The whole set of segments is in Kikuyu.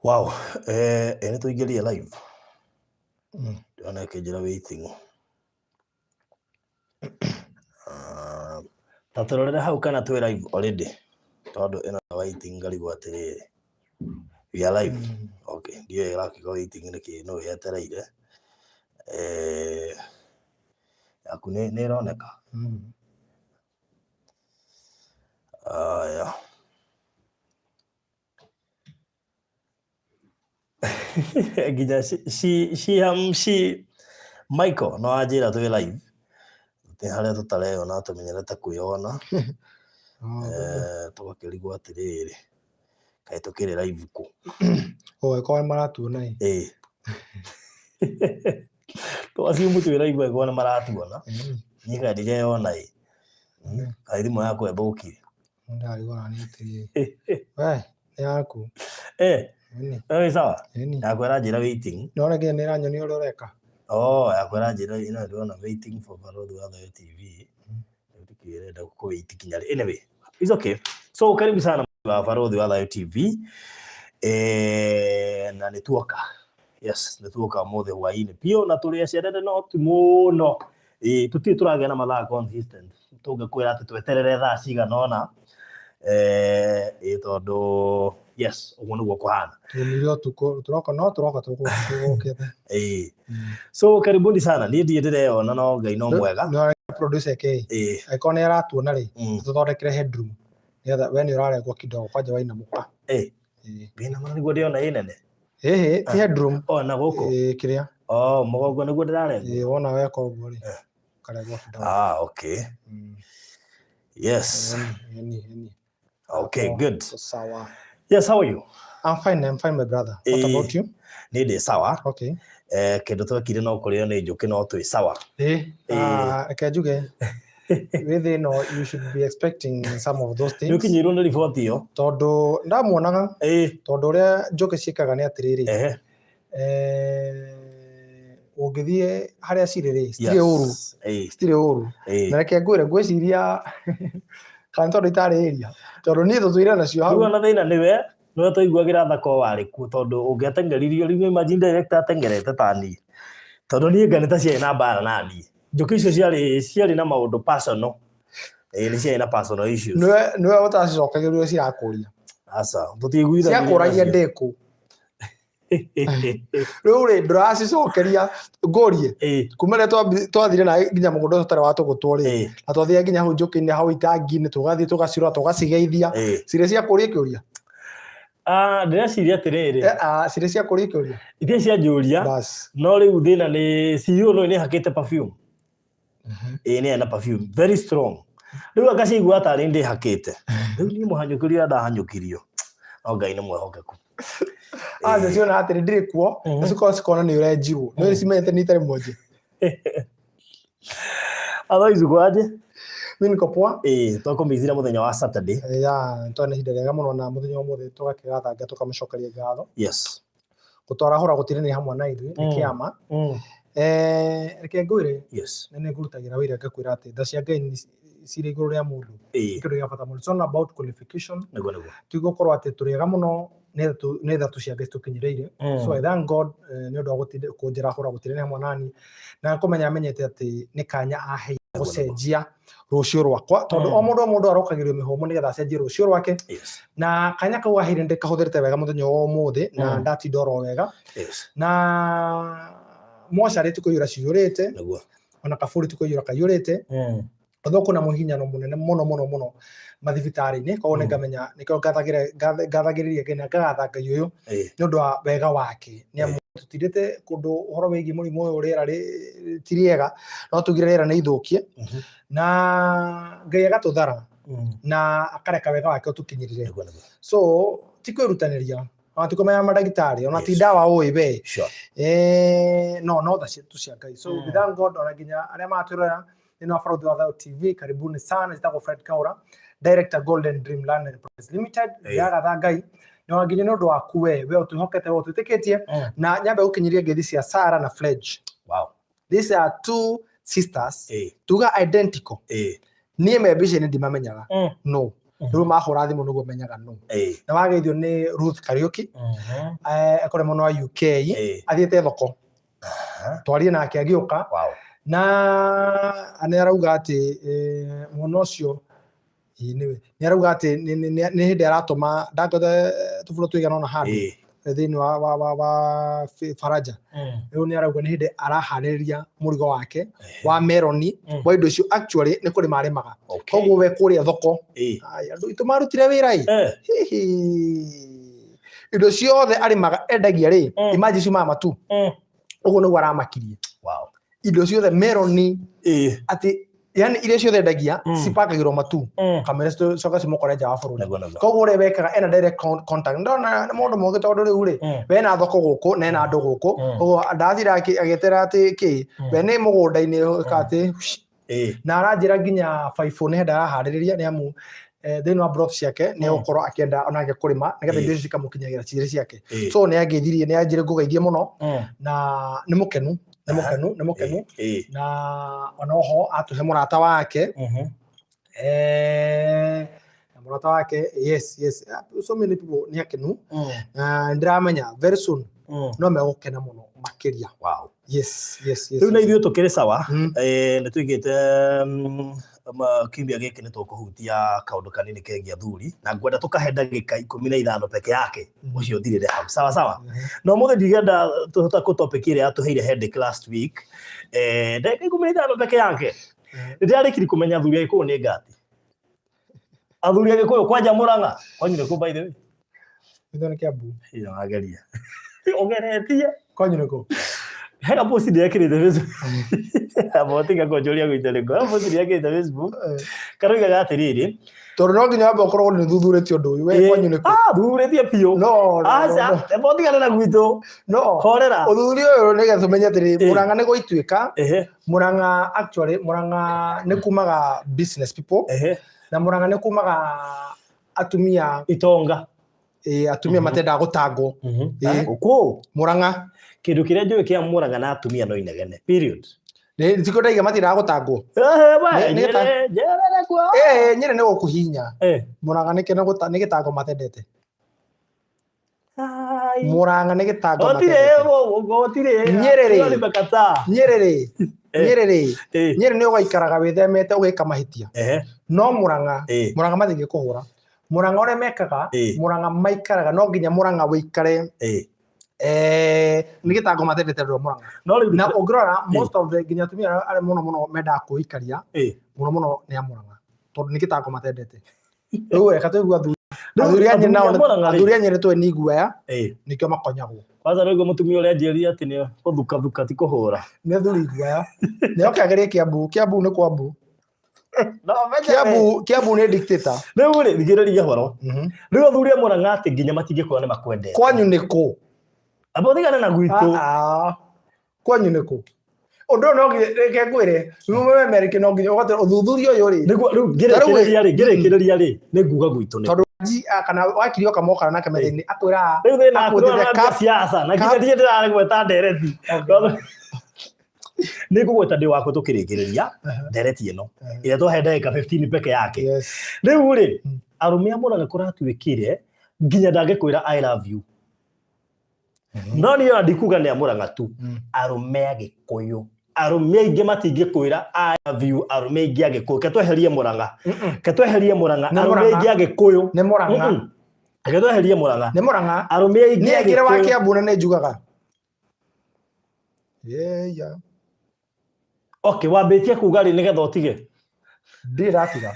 Wow, ĩ nĩ tũingĩrie live. Ndĩrona ĩkĩnjĩra waiting. Ah, ta tũrorere hau kana twĩ live already tondũ ĩno waiting ngarigwo atĩrĩrĩ. We are live. Okay, ndiũĩ ĩrakiuga waiting nĩkĩ no yetereire. Eh, yaku nĩ ĩroneka? Aya. Nginya shi Michael no anjĩra twĩ live nĩ harĩa tũtareyona tũmenyerete kwĩyona. Eh, tũgakĩrigwo atĩrĩrĩ, kaĩ tũkĩrĩ live kũ? Ũgĩkorwo nĩ maratuona ĩ. Ĩĩ, twaciumu twĩ live angĩkorwo nĩ maratuona. Niĩ kaĩ ndireyona ĩ, kaĩ thimũ yakwa ĩthũkire? Ndarigwo nani atĩrĩrĩ. We, nĩ yaku. Eh, Ĩni. ĩ sawa. Ĩni. Yakwa ĩranjĩra waiting. Nĩwona nginya nĩ ĩranyonia ũrĩa ũreka. Oh, yakwa ĩranjĩra ĩno ndĩrona waiting for Barũthi wa Thayo TV. Rĩu ndikĩũĩ ĩrenda kũ wait nginya rĩ. Anyway, it's okay. So karibu sana wa Barũthi wa Thayo TV. Eh, na nĩ tuoka. Yes, nĩ tuoka ũmũthĩ hwaĩ-inĩ biũ na tũrĩ acerere no ti mũno. Ĩĩ, tũtirĩ tũragĩa na mathaa consistent. Tũngĩkwĩra atĩ tweterere thaa cigana ũna. Eh, ĩĩ tondũ yes, ũguo nĩguo kũhana. Tũmire ũtukũ, tũroka no tũroka tũgũkĩte. Ĩĩ. So karibuni sana. Niĩ ndirĩ ndĩreyona no Ngai no mwega. Nĩ producer ke. Ĩĩ. Angĩkorwo nĩ aratuona rĩ, tũthondekere headroom. Nĩgetha we nĩ ũrarengwo kidogo kwanja wainamũka. Ĩĩ. Ĩĩ. Ngĩina mũno nĩguo ndĩona ĩ nene. Ĩhĩ, ti headroom. O na gũkũ. Ĩĩ, kĩrĩa. Oh, mũgongo nĩguo ndĩrarengwo. Ĩĩ, wona weka ũguo rĩ, ũkarengwo kidogo. Ah, okay. Yes. Ĩni, ĩni, ĩni. Okay, Hapo, good. Sawa. Yes, how are you? I'm fine, I'm fine my brother. What about you? Niĩ ndĩ sawa. Okay. Eh, kĩndũ twekire no kũrĩo nĩ njũkĩ no twĩ sawa. Eh, ah, reke njuge wĩ thĩ ĩno you should be expecting some of those Nĩ things. ũkinyĩirwo nĩ riboti ĩyo? Tondũ ndamuonaga tondũ ũrĩa njũkĩ ciĩkaga nĩ atĩrĩrĩ, eh, ũngĩthiĩ harĩa cirĩ rĩ, citirĩ ũru, citirĩ ũru. Na reke ngwĩre, ngwĩciria kana nĩ tondũ itarĩ area, tondũ niĩ tũtũire nacio hau. Rĩu ona thĩna nĩwe, nĩwe twaiguagĩra tha korwo warĩ kuo tondũ ũngĩateng'eririo, rĩu imagine director ateng'erete ta niĩ. Tondũ niĩ nga nĩ ta ciarĩ na mbara na niĩ. Njũkĩ icio ciarĩ ciarĩ na maũndũ personal. Ĩĩ nĩ ciarĩ na personal issues. Nĩwe nĩwe ũtacicokagĩria cirakũria. Aca, tũtiiguithanirie Ciakũragia nacio. ndĩkũ. Rĩu rĩ ndũracicokeria ngũrie. Kuma rĩrĩa twathire nawe nginya mũgũnda ũcio ũtarĩ wa tũgũtwo rĩ, na twathire nginya hau njũkĩ-inĩ hau itangi-inĩ tũgathiĩ tũgacirora tũgacigeithia. Cirĩ ciakũria kĩũria? Ah, ndĩreciria atĩrĩrĩ. Eh, ah, cirĩ ciakũria kĩũria? Itirĩ cianjũria. Bas. No rĩu thĩna nĩ CEO no nĩ hakĩte perfume. Ĩĩ nĩ na perfume very strong. Rĩu akaciigua tarĩ ndĩhakĩte. Rĩu niĩ mũhanyũkĩrio ndahanyũkirio. No Ngai nĩ mwĩhokeku. Aca ciona atĩrĩ ndirĩ kuo, na cikorwo cikona nĩ ũrenjirwo. Nĩ cimenyete nĩ itarĩ mwenje. Otherwise uko aje? Mimi niko poa. Ĩĩ, twakũmithire mũthenya wa Saturday. Ya, twarĩ ihinda rĩega mũno na mũthenya wa ũmũthĩ tũgakĩgatha Ngai tũkamũcokeria ngatho. Yes. Gũtwarahũra gũtirĩ hamwe na ithuĩ, nĩ kĩama. Eh, reke ngwĩre, nĩ nĩngũrutagĩra wĩra ngakwĩra atĩ tha cia Ngai nĩ cirĩ igũrũ rĩa mũndũ. Nĩ kĩndũ gĩa bata mũno. It's all about qualification. Nĩguo nĩguo. Ti gũkorwo atĩ tũrĩ ega mũno nĩ tha tu cia Ngai citũkinyĩrĩire. So I thank God nĩ ũndũ wa kũnjarahũra gũtirĩ hamwe nani na kũmenya menyete atĩ nĩ kanya aheire gũcenjia rũciũ rwakwa tondũ o mũndũ o mũndũ arokagĩrio mĩhũmũ nĩgetha acenjie rũciũ rwake. Na kanya kau aheire ndĩkahũthĩrĩte wega mũthenya wa ũmũthĩ na ndatinda oro wega. Na mocarĩ ti kũiyũra ciyũrĩte, ona kaburi ti kũiyũra kaiyũrĩte. Although kwĩna mũhinyano mũnene mũno mũno mũno mathibitarĩ-inĩ, koguo nĩ ngamenya nĩkĩo ngathagĩrĩria Ngai na ngagatha Ngai ũyũ nĩ ũndũ wa wega wake. Nĩ amu tũtindĩte kũndũ ũhoro wĩgiĩ mũrimũ ũyũ rĩera ti rĩega, no tugire rĩera nĩ ithũkie, na Ngai agatũthara na akareka wega wake ũtũkinyĩrĩre. So ti kwĩrutanĩria, ona ti kũmenya mandagĩtarĩ, ona ti ndawa ũĩ we. No no tha tu cia Ngai. So we thank God ona nginya arĩa maratwĩrorera thĩinĩ wa Barũthi wa Thayũ TV, karibuni sana. Njĩtagwo Fred Kaura, director Golden Dream Land and Properties Limited. Ndĩragatha Ngai na nginya nĩ ũndũ waku we, we ũtwĩhokete, we ũtwĩtĩkĩtie, na nyambe gũkinyĩria ngeithi cia Sarah na Fledge. Wow. These are two sisters, tuga identical. Niĩ me mbica-inĩ ndimamenyaga. No. Rĩu mahũra thimũ nĩguo menyaga nũ. Na wageithio nĩ Ruth Kariuki, akore mwena wa UK, athiĩte thoko. Twarie nake agĩũka. Na nĩ arauga atĩ mwena ũcio nĩwe nĩ arauga atĩ nĩ hĩndĩ aratũma ndangĩte tũburo tũigana ũna handũ thĩinĩ wa Faraja. Rĩu nĩ arauga nĩ hĩndĩ araharĩrĩria mũrigo wake wa meroni wa indo icio, actually nĩ kũrĩma arĩmaga. Koguo we kũrĩa thoko, andũ aitũ marutire wĩra ĩ hihi indo ciothe arĩmaga endagia rĩ, imagine ciumaga matu. Ũguo nĩguo aramakirie. Indo ciothe meroni, atĩ yani iria ciothe endagia cipakagĩrwo matu kamera coka cimũkore nja wa bũrũri. Koguo ũrĩa wekaga ena direct contact, ndona nĩ mũndũ mũgĩ tondũ rĩu rĩ, we na thoko gũkũ na ena andũ gũkũ, koguo ndathire agĩetera atĩ kĩ we nĩ mũgũnda-inĩ atĩ na aranjĩra nginya baibũ nĩ hĩndĩ araharĩrĩria, nĩ amu thĩinĩ wa plot ciake nĩ egũkorwo akĩenda onake kũrĩma nĩgetha indo icio cikamũkinyagĩra cirĩ ciake. So nĩ angeithirie, nĩ anjĩre ngũgeithie mũno na nĩ mũkenu, nĩ mũkenu, nĩ mũkenu. Na ona oho atũhe mũrata wake, na mũrata wake, yes, so many people nĩ akenu na ndĩramenya very soon no megũkena mũno makĩria. Yes. Rĩu na ithuĩ tũkĩrĩ sawa. Nĩ tuigĩte kiumia gĩkĩ nĩ tũkũhutia kaũndũ kanini kegiĩ athuri na ngwenda tũkahe ndagĩka 15 peke yake, ũcio ũthirĩre hau sawa sawa. Na ũmũthĩ ndigenda tũhota kũ topic ĩrĩa yatũheire headache last week, ndagĩka 15 peke yake. Nĩ ndĩrarĩkiri kũmenya athuri a Gĩkũyũ nĩ ngati, athuri a Gĩkũyũ kwanja Mũrang'a kwanyu nĩ kũ, by the way? Gwitũ nĩ Kiambu. Ĩyo wageria ũgeretie. Kwanyu nĩ kũ? Hega post ndĩrekĩrĩte Facebook, amba tiga kũnjũria gwitũ nĩkũ. Hega post ndĩrekĩrĩte Facebook karoigaga atĩrĩrĩ, Tondũ no nginya wambe ũkorwo nĩ thuthurĩtie ũndũ ũyũ, we kwanyu nĩ kũ? Ah, thuthurĩtie biũ. No, no, Aca. no. Amba ũtigane na gwitũ. No. Horera. Ũthuthuria ũyũ nĩgetha tũmenye atĩrĩ, Mũrang'a nĩ gũituĩka. Mũrang'a, actually Mũrang'a nĩ kumaga business people, na Mũrang'a nĩ kumaga atumia itonga. Atumia matendaga gũtangwo. Ũkũ Mũrang'a. Kĩndũ kĩrĩa njũĩ kĩa Mũrang'a na atumia no inegene period. Nĩ tikwo ndaiga matindaga gũtangwo. Njerere kuo. Nyĩrĩ nĩ gũkũhinya. Mũrang'a nĩ nĩ gĩtango matendete. Mũrang'a nĩ gĩtango Gũtirĩ. matendete. Gũtirĩ. Nyĩrĩ rĩ. Nimekataa. Nyĩrĩ rĩ, Nyĩrĩ rĩ, Nyĩrĩ nĩ ũgaikaraga wĩthemete ũgĩka mahĩtia. No Mũrang'a, Mũrang'a matingĩkũhũra. Mũrang'a ũrĩa mekaga, Mũrang'a maikaraga no nginya Mũrang'a wĩikare, nĩ gĩtango matendete andũ a Mũrang'a. No rĩu Na ũngĩrora most of the nginya atumia arĩa mũno mũno mendaga kwĩikaria mũno mũno nĩ a Mũrang'a tondũ nĩ gĩtango matendete. Rĩu reka tũigue athuri. Athuri a Nyĩrĩ nao Mũrang'a rĩ. Athuri a Nyĩrĩ tũĩ nĩ iguoya nĩkĩo makonyagwo. Kwanza rĩu mũtumia ũrĩa anjĩrire atĩ nĩ gũthukathuka ti kũhũra. Nĩ athuri iguoya. Nĩ oke agerie Kiambu, Kiambu nĩ Kwambu. No menye. Kiambu, Kiambu nĩ dictator. Rĩu rĩ, thikĩrĩria ũhoro. Rĩu athuri a Mũrang'a atĩ nginya matingĩkwĩra nĩ makwendete. Kwanyu nĩ kũ? Amba ũtigane na gwitũ. Ah, ah. Kwanyu nĩ kũ? Ũndũ ũyũ no nginya reke ngwĩre, rĩu America no nginya ũgote ũthuthuria ũyũ rĩ. Nĩguo rĩu ngĩrĩkĩrĩria rĩ, ngĩrĩkĩrĩria rĩ, nĩ nguga gwitũ nĩ. Tondũ Nji, kana wakiri oka mokana nake metha-inĩ akwĩra Rĩu thĩna waku akwĩrĩte nĩ siasa na nginya ndirĩ ndĩragweta ndereti. Nĩ ngũgweta ndĩ wakwa tũkĩrĩkĩrĩria ndereti ĩno ĩrĩa twahe ndagĩka 15 peke yake. Rĩu rĩ, arũme a Mũrang'a kũratuĩkire nginya ndangĩkwĩra "I love you". No niĩ ona ndikuga nĩ a Mũrang'a tu, arũme a Gĩkũyũ, arũme aingĩ matingĩkwĩra "I love you". Arũme aingĩ a Gĩkũyũ, ke tweherie Mũrang'a, ke tweherie Mũrang'a, Nĩ arũme Mũrang'a. aingĩ a Gĩkũyũ. Nĩ Mũrang'a. Reke tweherie Mũrang'a. Nĩ Mũrang'a. Arũme aingĩ Niĩ a ngĩrĩ wa Gĩkũyũ. Kiambu na nĩ njugaga. Yeah. Okay, wambĩtie kuga rĩ nĩgetha ũtige? Ndirĩ ndatiga.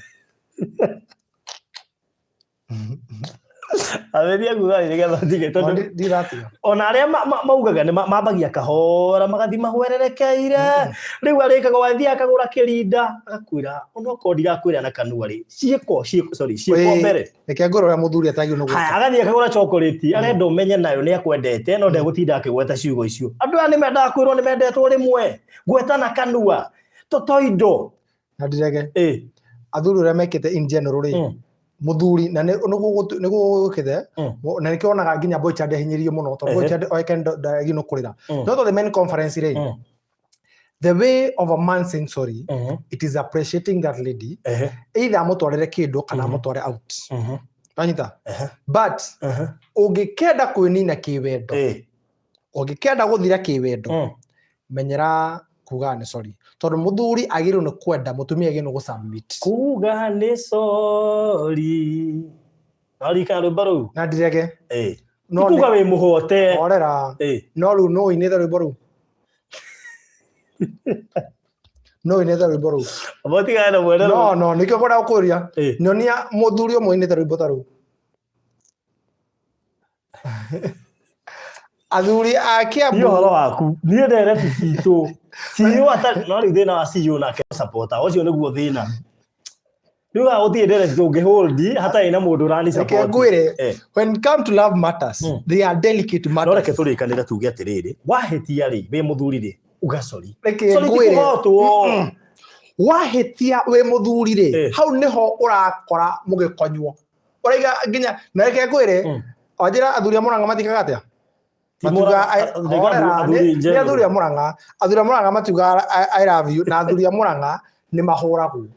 Ambĩtie kuga rĩ nĩgetha ũtige, tondũ Ndirĩ ndatiga. Ona arĩa maugaga nĩ mambagia kahora magathiĩ mahwererekeire. Rĩu arĩkaga wathiĩ akagũra kĩrinda agakwĩra, onokorwo ndirakwĩra na kanua rĩ, ciĩko ciĩko, sorry, ciĩko mbere. Reke ngwĩre ũrĩa mũthuri atagĩrĩirwo nĩ Haya, gwĩka. Agathiĩ akagũra chocolate, arenda ũmenye nayo nĩ akwendete, no ndegũtinda akĩgweta ciugo icio. Andũ aya nĩ mendaga kwĩrwo nĩ mendetwo rĩmwe, gweta na kanua toto indo. Na ndirege. Athuri ũrĩa mekĩte in general rĩ, mũthuri na nĩguo gũkĩte na nĩkĩo wonaga nginya Boy Child ahinyĩrĩirio mũno tondũ Boy Child oĩkaine ndagĩrĩirwo nĩ kũrĩra. No to the main conference rĩ, The way of a man saying sorry, it is appreciating that lady, either amũtwarĩre kĩndũ kana amũtware out. Wanyita? But ũngĩkenda kwĩnina kĩwendo, ũngĩkenda gũthira kĩwendo, menyera kuga nĩ sorry, tondũ mũthuri agĩrĩirwo nĩ kwenda, mũtumia agĩrĩirwo nĩ gũsubmit. Kuga nĩ sorry, warikana rwĩmbo rũu? Na ndirege. No Ti kuga wĩ mũhote. Horera. No rĩu no ũinĩte rwĩmbo rũu, no ũinĩte rwĩmbo rũu? Mũtigane na mwene. No nĩkĩo ngwenda gũkũria. Nyonia mũthuri ũmwe ũinĩte rwĩmbo ta rũu. Athuri a Niĩ Kiambu. Ũhoro waku, niĩ ndereti citũ CEO atarĩ no rĩu thĩna wa CEO nake supporter ũcio nĩguo thĩna rĩu. Haha gũtirĩ ndereti tũngĩhold hatarĩ na mũndũ ũrani Reke support. ngwĩre, when it come to love matters, they are delicate No matters. reke tũrĩkanĩre tuge atĩrĩrĩ, wahĩtia rĩ, wĩ mũthuri rĩ, uga sorry. Reke Sorry ti ngwĩre. kũhotwo. Wahĩtia wĩ mũthuri rĩ, hau nĩho ũrakora mũgĩkonywo ũraiga nginya. Na reke ngwĩre, wanjĩra athuri a Mũrang'a matikaga atĩa? Ti Matiuga Mũrang'a, horera, athuri nĩ in nĩ general. athuri a Mũrang'a, athuri a Mũrang'a matiuga I love you, na athuri a Mũrang'a nĩ mahũragwo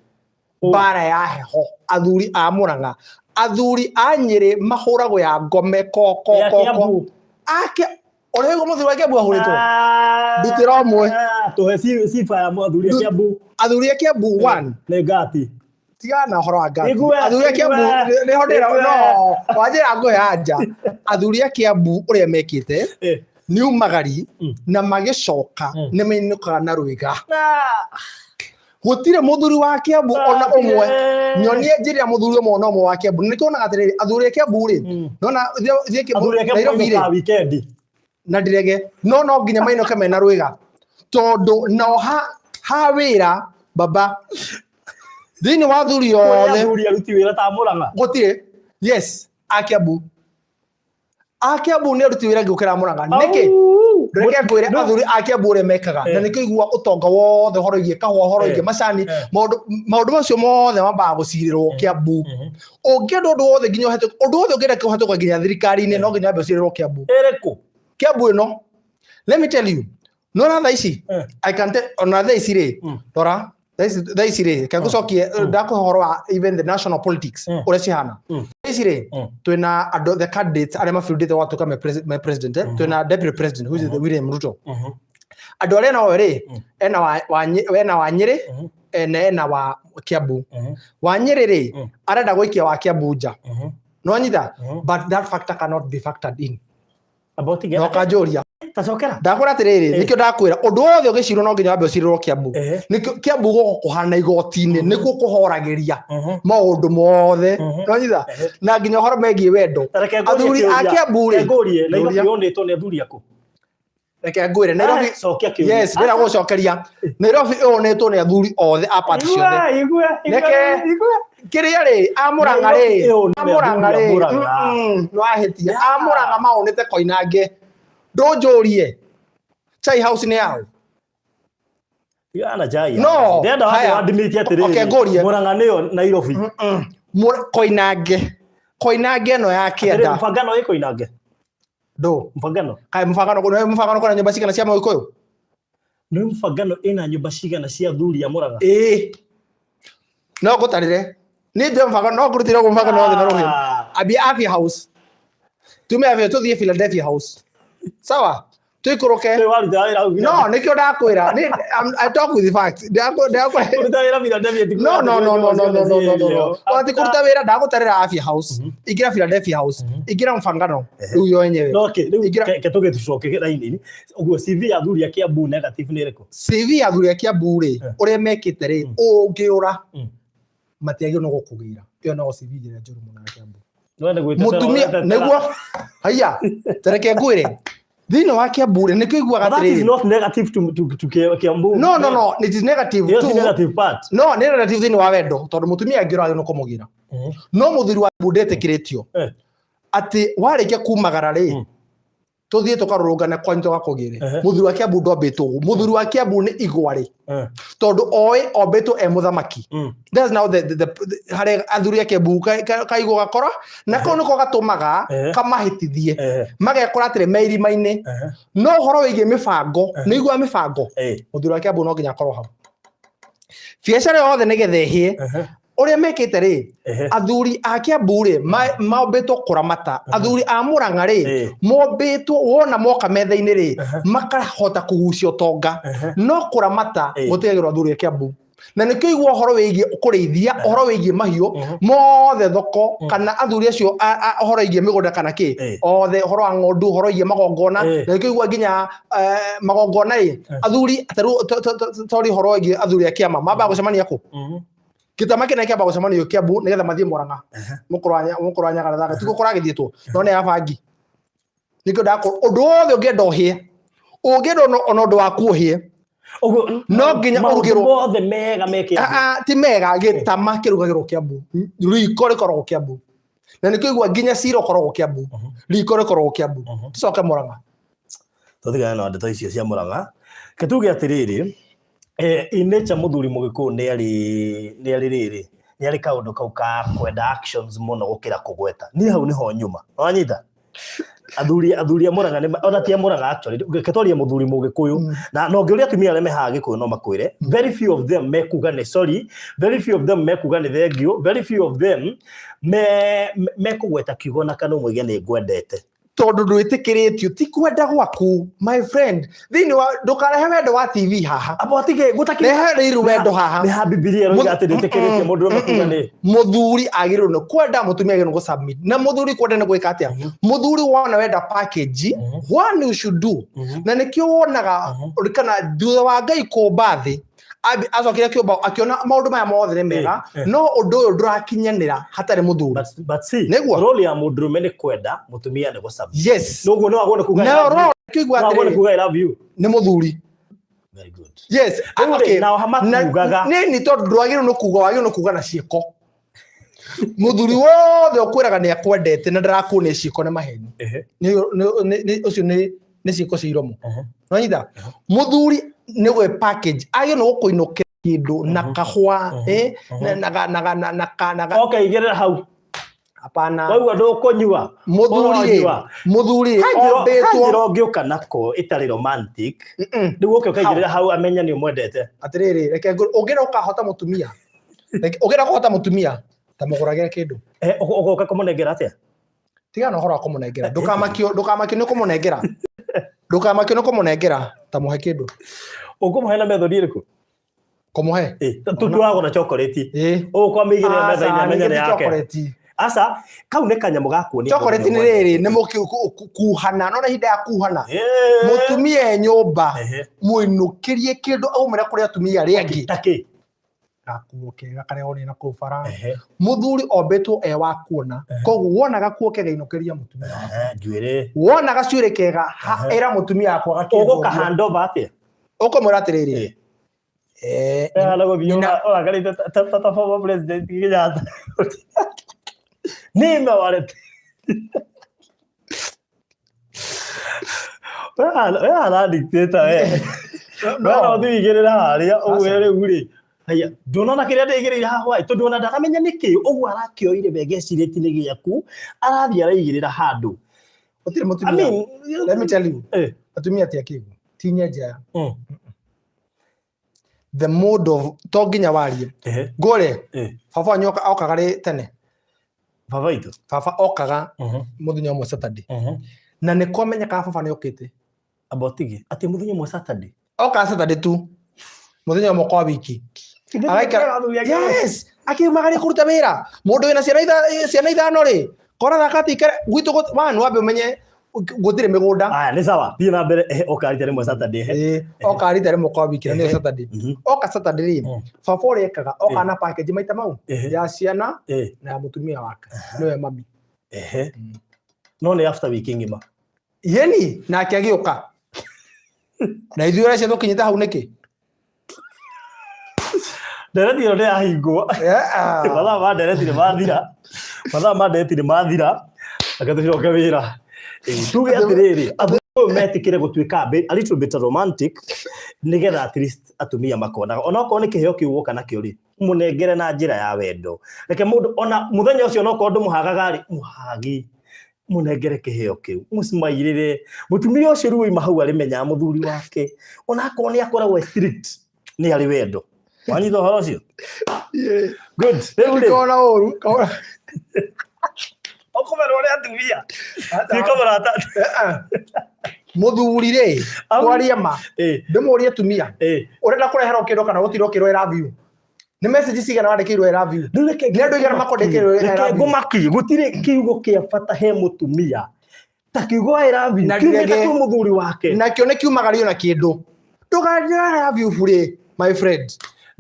mbara ya heho. Athuri a Mũrang'a, athuri a Nyĩrĩ mahũragwo ya ngome ko ko Ya ko ko. Kiambu. Ake ũrĩa ũguo mũthuri wa Kiambu ahũrĩtwo. Ah, Ndutĩra ũmwe. Tũhe sifa ya athuri a Kiambu. Athuri a Kiambu one. Nĩ ngati. Tigana na ũhoro wa ngati. Igue, Athuri a Kiambu igue, nĩho ndĩra igue. no wanjĩra ngũhe anja. Athuri a Kiambu ũrĩa mekĩte nĩ umagari na magĩcoka nĩ mainũkaga na rwĩga. Gũtirĩ mũthuri wa Kiambu ona ũmwe nyonie njĩra mũthuri ũmwe ona ũmwe wa Kiambu. Nĩ tuonaga atĩrĩrĩ, athuri a Kiambu rĩ, nona thiĩ Kiambu, Athuri a Kiambu Nairobi rĩ, mainũkaga weekend. Na ndirege no nginya mainũke mena rwĩga, tondũ nao ha wĩra baba thĩinĩ wa athuri Kũrĩ othe. Athuri aruti wĩra ta Mũrang'a? Gũtirĩ. Yes, a Kiambu, a Kiambu nĩ aruti wĩra ngĩũkĩra Mũrang'a. Nĩkĩ? Au. Reke ngwĩre, No. athuri a Kiambu ũrĩa mekaga, na nĩkĩo igua ũtonga wothe, ũhoro wĩgiĩ kahũa, ũhoro wĩgiĩ macani, maũndũ macio mothe mambaga gũcirĩrwo Kiambu. Ũngĩenda ũndũ wothe nginya ũhetũke, ũndũ wothe ũngĩenda kũhetũka nginya thirikari-inĩ, no nginya wambe ũcirĩrwo Kiambu. Ĩrĩkũ? Kiambu ĩno, let me tell you, nona thaa ici, I can tell, ona thaa ici rĩ, rora thaa ici rĩ, reke ngũcokie. Ndakũhe ũhoro wa even the national politics ũrĩa cihana. Thaa ici rĩ, twĩna andũ, the candidates arĩa mabundĩte gwatuĩka me president, twĩna deputy president who is the William Ruto. Andũ arĩa nao rĩ, ena wa Nyĩrĩ, ena wa Kiambu. Wa Nyĩrĩ rĩ, arenda gũikia wa Kiambu nja. No nyita, but that factor cannot be factored in. Amba ũtige. Na ũkanjũria. Tacokera. Ndakwĩra atĩrĩrĩ, nĩkĩo ndakwĩra ũndũ wothe ũgĩcirwo no nginya wambe ũcirĩrwo Kiambu. Nĩkĩo Kiambu gũkũ kũhana igoti-inĩ, nĩkuo kũhoragĩria maũndũ mothe. No nyita, na nginya ũhoro megiĩ wendo. Ta reke ngũrie Athuri a kĩũria. Kiambu rĩ, Reke ngũrie, Nairobi Ngũria. yonĩtwo nĩ athuri akũ? Reke ngwĩre, Nairobi, Ah, cokia kĩũria. Yes, ndĩra gũcokeria. Nairobi ĩonetwo nĩ athuri othe a party ciothe. Igua, igua, igua, Reke- igua. Kĩrĩa rĩ, amũrang'a rĩ, Nairobi ĩyo nĩ amũrang'a rĩ, athuri a Mũrang'a. Nĩwahĩtia. Amũrang'a maonete Koinange. Ndũnjũrie Chai House nĩ yao? Tigana na chai. No, Ndĩrenda wambe haya. wandimĩtie atĩrĩrĩ. Okay, ngũrie. Mũrang'a nĩyo Nairobi. Koinange, Koinange ĩno ya Atĩrĩrĩ, kĩenda. Mũbangano ĩ Koinange. Ndũ. Mũbangano. Kaĩ mũbangano, mũbangano kwĩna nyũmba cigana cia Mũgĩkũyũ? Nĩ mũbangano ĩna nyũmba cigana cia athuri a Mũrang'a? Ĩĩ, no ngũtarĩre nĩ njũĩ mũbangano, no ngũrutĩre ũguo mũbangano wothe na rũhĩ. Ambia Afia House, tume Afia tũthiĩ Philadelphia House, sawa, tũikũrũke. Nĩ waruta wĩra hau? No nĩkĩo ndakwĩra I talk with the facts. Ndakwĩra Kũruta wĩra Philadelphia ti No. Wati kũruta wĩra, ndagũtarĩra Afia House, ingĩra Philadelphia House, ingĩra mũbangano rĩu yo yenyewe. No, okay, rĩu Ingĩra ke tũgĩcoke raini-inĩ. Ũguo CV ya athuri a Kiambu negative nĩ ĩrĩkũ? CV ya athuri a Kiambu rĩ, ũrĩa mekĩte rĩ, ũngĩũra matiagĩrĩirwo nĩ gũkũgĩra. Ĩyo no CV ĩrĩa njũru mũno ya Kiambu. No nĩ gwĩtetera Mũtumia ũretetera. Nĩguo haiya, tareke ngwĩre, thĩinĩ wa Kiambu rĩ, nĩkĩo iguaga But that is atĩrĩrĩ, not negative to Kiambu. No, it is negative Ĩyo ti too. negative part. No nĩ negative thĩinĩ wa wendo, tondũ mũtumia angĩũra agĩrĩirwo nĩ kũmũgĩra, no mũthuri wa Kiambu ndetĩkĩrĩtio atĩ warĩkia kumagara rĩ. Tũthiĩ tũkarũrũngane kwanyu tũgakũgĩre. Mũthuri wa Kiambu ndombĩtwo ũguo. Mũthuri wa Kiambu nĩ igwa rĩ, tondũ oĩ ombĩtwo e mũthamaki. That's now the harĩa athuri a Kiambu kaigua gakora na kau nĩko gatũmaga kamahĩtithie, magekora atĩrĩ me irima-inĩ. No ũhoro wĩgiĩ mĩbango, nĩ igua mĩbango, mũthuri wa Kiambu no nginya akorwo hau biacara yothe nĩgetha ĩhĩe. Ũrĩa mekĩte rĩ, athuri a Kiambu rĩ, mombĩtwo kũramata. Athuri a Mũrang'a rĩ, mombĩtwo wona moka metha-inĩ rĩ, makahota kũgucia ũtonga, no kũramata gũtigagĩrwo athuri a Kiambu. Na nĩkĩo igua ũhoro wĩgiĩ kũrĩithia, ũhoro wĩgiĩ mahiũ mothe, thoko, kana athuri acio ũhoro wĩgiĩ mĩgũnda kana kĩ, othe, ũhoro wa ng'ondu, ũhoro wĩgiĩ magongona. Na nĩkĩo igua nginya magongona ĩ, athuri tarĩu tori ũhoro wĩgiĩ athuri a kĩama mambaga gũcemania kũ gĩtama kĩnene kĩamba gũcemanio Kiambu nĩgetha mathiĩ Mũrang'a. Mũkũrũ wa Nyagarathaga ti gũkũra agĩthiĩtwo, no nĩ abangi. Nĩkĩo ndakũ ũndũ wothe ũngĩenda ũhĩe, ũngĩenda ona ũndũ waku ũhĩe, Ũguo no nginya maũndũ ũrugĩrwo. Mothe mega me Kiambu. Ah, ah, ti mega. Gĩtama kĩrugagĩrwo Kiambu, riko rĩkoragwo Kiambu, na nĩkĩo igua nginya cira ũkoragwo Kiambu, riko rĩkoragwo Kiambu. Tũcoke Mũrang'a. Tũtigane na ndeto icio cia Mũrang'a. Ke tuge atĩrĩrĩ, in nature mũthuri Mũgĩkũyũ nĩ arĩ rĩrĩ, nĩ arĩ kaũndũ kau ka kwenda actions mũno gũkĩra kũgweta. Niĩ hau nĩho nyuma. Wanyita? Athuri a Mũrang'a nĩ ona ti a Mũrang'a actually, reke twarie mũthuri Mũgĩkũyũ. Na no ngĩũria atumia arĩa me haha Gĩkũyũ no makwĩre, very few of them mekuga nĩ sorry, very few of them mekuga nĩ thank you, very few of them mekũgweta kiugo na kanua moige nĩ ngwendete. Tondũ ndwĩtĩkĩrĩtio, ti kwenda gwaku, my friend. Thĩinĩ wa ndũkarehe wendo wa TV haha. Abo atige gũtakĩ Rehe rĩu wendo haha. Nĩ ha Bibilia ĩroiga atĩ ndĩtĩkĩrĩtie mũndũ ũrũme kuga nĩ Mũthuri agĩrĩirwo nĩ kwenda, mũtumia agĩrĩirwo nĩ gũsubmit. Na mũthuri kwenda nĩ gwĩka atĩa? Mũthuri wona wenda package, one you should do, na nĩkĩo wonaga kana thutha wa Ngai kũmba thĩ, acokire akĩũmba, akĩona maũndũ maya mothe nĩ mega, no ũndũ ũyũ ndũrakinyanĩra hatarĩ mũthuri. But see, Nĩguo. Role ya mũndũrũme nĩ kwenda, mũtumia nĩ gũsubmit. Yes. Noguo no agwo nĩ kuga I Nayo love you. role kĩigua No agwo nĩ atĩrĩrĩ, kuga "I love you." Nĩ mũthuri. Very good. Yes. Rĩu rĩ, nao matiugaga. Nĩ tondũ ndwagĩrĩirwo nĩ kuga, wagĩrĩirwo nĩ kuga na ciĩko. Mũthuri wothe ũkwĩraga nĩ akwendete na ndarakuonia ciĩko nĩ maheni. Ũcio nĩ ciĩko cia iromo. Nĩwanyita? Mũthuri nĩ gwĩ package agĩrĩirwo nĩ gũkũinũkĩra kĩndũ na kahũa, na na na na na na na Okay, igĩrĩra hau. Hapana. Waigua ndũkũnyua. Mũthuri rĩ, Ũronyua. mũthuri rĩ, ombĩtwo Hanjĩra ũngĩũka nako ĩtarĩ romantic. Rĩu ũke ũkaigĩrĩra hau amenye nĩ ũmwendete. Atĩrĩrĩ, reke ũngĩenda ũkahota mũtumia, ũngĩenda kũhota mũtumia, ta mũgũragĩre kĩndũ. Ũgoka kũmũnengera atĩa? Tigana na ũhoro wa kũmũnengera. Ndũkamakio nĩ kũmũnengera, ndũkamakio nĩ kũmũnengera, ta mũhe kĩndũ. Ũkũmũhe na method ĩrĩkũ? Kũmũhe? Tũragũra chocolate. Ũkwamĩigĩrĩra metha-inĩ amenye nĩ yake. Chocolate. Aca, kau nĩ kanyamũ ga kuonia Chocolate mũndũ nĩ rĩrĩ, nĩ kuhana nona ihinda ya kuhana. Mũtumia e nyũmba, mũinũkĩrie kĩndũ aumĩra kũrĩ atumia arĩa angĩ. Ta kĩ? Gakuo kega karĩa wonire na kũu bara. Mũthuri ombĩtwo e wa kuona, koguo wona gakuo kega, inũkĩria mũtumia waku. Njuĩrĩ. Wona gacuĩrĩ kega, ĩra mũtumia waku agakĩndwo. Ũgũka hand over atĩa? Ũkũmwĩra atĩrĩrĩ, Hana gũthiĩ ũrakarĩte ta former president Kenyatta. Nĩme warete. We hana dictator we. We no ũthiĩ ũigĩrĩre harĩa ũguo rĩu rĩ. Haya, ndũnona kĩrĩa ndĩigĩrĩire haha hwaĩ tondũ ona ndaramenya nĩkĩ ũguo arakĩoire wega ecirĩtie nĩ gĩaku, arathiĩ araigĩrĩra handũ. Gũtirĩ I mũtumia, mean, let me tell you, atumia ti akĩgu, ti nyenje aya. The mode of to nginya warie ngũre. Baba wanyu okaga rĩ tene? Baba witũ. Baba okaga mũthenya ũmwe Saturday, na nĩ kwamenyekaga baba nĩ okĩte. Amba ũtige atĩ mũthenya ũmwe Saturday? Okaga Saturday tu, mũthenya ũmwe kwa wiki. Agaikara, yes, akiumagaria kũruta wĩra. Mũndũ wĩna ciana 5 rĩ, kora thaka tikare gwitũ one wambe ũmenye gũtirĩ mĩgũnda. Aya, nĩ sawa, thiĩ na mbere. Oka rita rĩmwe Saturday. Ĩĩ, oka rita rĩmwe kwa wiki na nĩyo Saturday. Oka Saturday rĩ, baba ũrĩa ekaga, oka na package maita mau, ya ciana na ya mũtumia wake, nĩwe mami. No nĩ after wiki ng'ima. Yeni nake agĩũka na ithuĩ ũrĩa tũkinyĩte hau nĩkĩ? Ndereti ĩyo nĩ yahingwo. Mathaa ma ndereti nĩ mathira, mathaa ma ndereti nĩ mathira, reke tũcoke wĩra. Tuge atĩrĩrĩ. Metĩkĩre gũtuĩka a little bit romantic nĩgetha at least atumia makonaga onokorwo nĩ kĩheo kĩu woka nakĩo rĩ, mũnengere na njĩra ya wendo. Reke mũndũ ona mũthenya ũcio onokorwo ndũmũhagaga rĩ, mũhagi mũnengere kĩheo kĩu, mũcimairĩre mũtumia ũcio. Rĩu oima hau arĩmenyaga mũthuri wake onakorwo nĩ akoragwo e strict, nĩ arĩ wendo. Wanyita ũhoro ũcio? Good. Rĩu rĩ, Kona ũru kona. Ũkũmerwo nĩ atumia tuĩka mũrata. Mũthuri rĩ, twarie ma, ndĩmũrie atumia, ũrenda kũreherwo kĩndũ kana gũtirwo kĩrwo I love you, nĩ message cigana wandĩkĩirwo I love you? Rĩu reke Nĩ andũ aigana makwandĩkĩirwo I reke love you? ngũmakie. Gũtirĩ kiugo kĩa bata he mũtumia ta kiugo I love you Na kiumĩte rĩngĩ- kwĩ mũthuri wake. Nakĩo nĩ kiumagario na kĩndũ. Ndũkanjĩra I love you bure, my friend.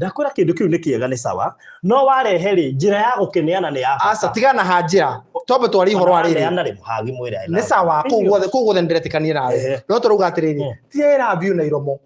Ndakwĩra kĩndũ kĩu nĩ kĩega, nĩ sawa, no warehe rĩ, njĩra ya gũkĩneana nĩ ya Aca, bata. tigana ha njĩra, twambe twarie ũhoro wa rĩrĩ. Waneana rĩ, mũhagi mwĩre I love Nĩ you. sawa, kũu guothe nĩndĩretĩkania nawe. No tũrauga atĩrĩrĩ, ti I love you na iromo.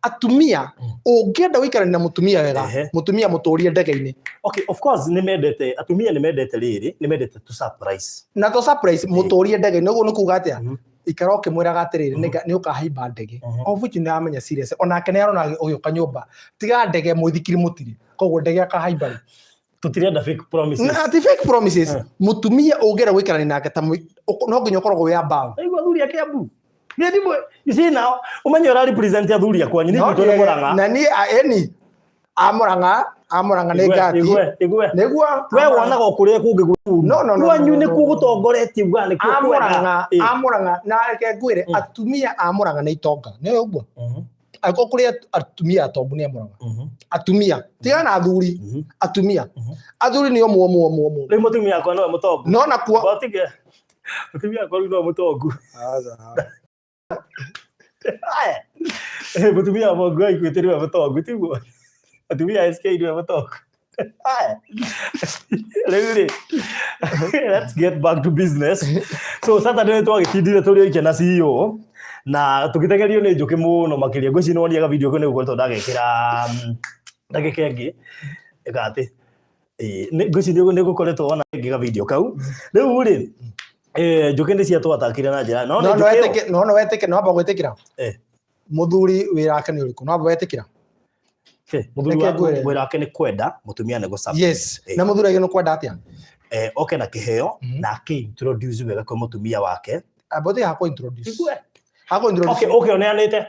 Atumia, ũngĩenda gũikarania na mũtumia wega, mũtumia mũtũrie ndege-inĩ. Okay, of course nĩ mendete, atumia nĩ mendete rĩrĩ, nĩ mendete to surprise. Na to surprise mũtũrie ndege-inĩ ũguo nĩ kuga atĩa? Ikara ũkĩmwĩraga atĩrĩrĩ, nĩ ũkahaimba ndege, of which nĩ aramenya serious, onake nĩ arona ũgĩũka nyũmba, tiga ndege mũithikiri mũtirĩ, koguo ndege akahaimba rĩ? Tũtirenda fake promises. Na ti fake promises. Mũtumia ũngĩenda gũikarania nake ta no nginya ũkoragwo wĩ above. Aigua athuri a Kiambu nĩ thimũ. You see now, ũmenye ũra represent athuri a kwanyu, nĩ No nĩ Mũrang'a. Na niĩ eni amũrang'a nĩ Igue, ngati. Igue, igue. Nĩguo. We wonaga o kũrĩa kũngĩ gũkuru. No, Kwanyu no, nĩkuo no. gũtongoretie ugaga nĩkuo kwega. Amũrang'a. Amũrang'a, na reke ngwĩre, atumia a Mũrang'a nĩ itonga, nĩ ũguo? Angĩkorwo kũrĩ atumia atongu nĩ amũrang'a. Atumia, tigana na athuri. Atumia, athuri nĩ omũ omũ omũ omũ. Rĩu mũtumia wakwa nowe mũtongu. No nakuo Ngotige mũtumia wakwa rĩu nowe mũtongu. Aya. Mũtumia wa Mũngu wa Equity nĩwe mũtongu, tiguo? Mũtumia wa SK nĩwe mũtongu. Aya. Rĩu rĩ, let's get back to business. So Saturday nĩ twagĩtindire tũrĩ oike na CEO na tũgĩteng'erio nĩ njũkĩ mũno makĩria. Ngwĩciria nĩ woniaga video kĩu, nĩ gũkoretwo ndagekĩra ndagĩka ĩngĩ ĩka atĩ. Ĩĩ, ngwĩciria nĩ gũkoretwo ona ĩngĩ ga video kau. Rĩu rĩ, njũkĩ nĩ ciatwatakire na njĩra no nĩ No no njũkĩ ĩyo. wetĩkĩ no no wetĩkĩ no amba gwĩtĩkĩra. Mũthuri wĩra wake nĩ ũrĩkũ? No amba wetĩkĩra. Mũthuri Reke wa ngwĩre. wĩra wake nĩ kwenda mũtumia, nĩ gũ Yes. Na mũthuri agĩrĩirwo nĩ kwenda atĩa? Oke na kĩheo na akĩ introduce wega kwĩ mũtumia wake. Amba ũtige hakũ introduce. Igue. Hakũ introduce. Okay, ũneanĩte.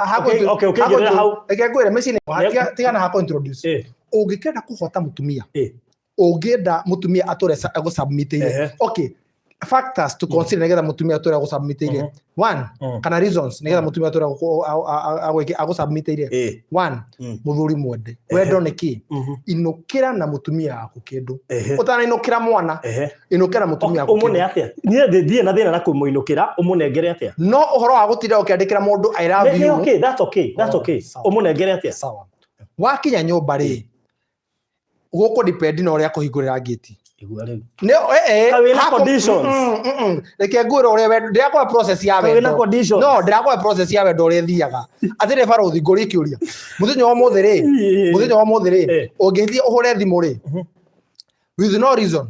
Hakũ Okay, ũkĩingĩrĩra hau. Reke ngwĩre mĩciĩ tigana hakũ introduce. Ũngĩkenda kũhota mũtumia, ũngĩenda mũtumia atũre agũsubmitĩire, okay, factors to consider nĩgetha mũtumia atũre agũsubmitĩire, one, kana reasons nĩgetha mũtumia atũre agũsubmitĩire, one, mũthuri mwende, wendo nĩ kĩ? Inũkĩra na mũtumia waku kĩndũ ũtanainũkĩra mwana. Inũkĩra na mũtumia waku Ũmũne kĩndũ. Atĩa? Niĩ ndirĩ na thĩna na kũmũinũkĩra, ũmũnengere atĩa? No ũhoro wa gũtinda ũkĩandĩkĩra mũndũ "I love Nĩ you". Okay, that's okay, that's Oh, okay. sawa. Ũmũnengere atĩa? Sawa, wakinya nyũmba rĩ, gũkũ depend na ũrĩa akũhingũrĩra ngĩti. Igua rĩu. Nĩ Kaĩ wĩna conditions? Reke ngwĩre ũrĩa wendo, ndĩrakũhe process ya Kaĩ wĩna wendo. conditions? No ndĩrakũhe process ya wendo ũrĩa ĩthiaga. Atĩrĩ barũthi, ngũrie kĩũria, mũthenya wa ũmũthĩ rĩ, mũthenya wa ũmũthĩ rĩ, ũngĩthiĩ ũhũre thimũ rĩ, with no reason,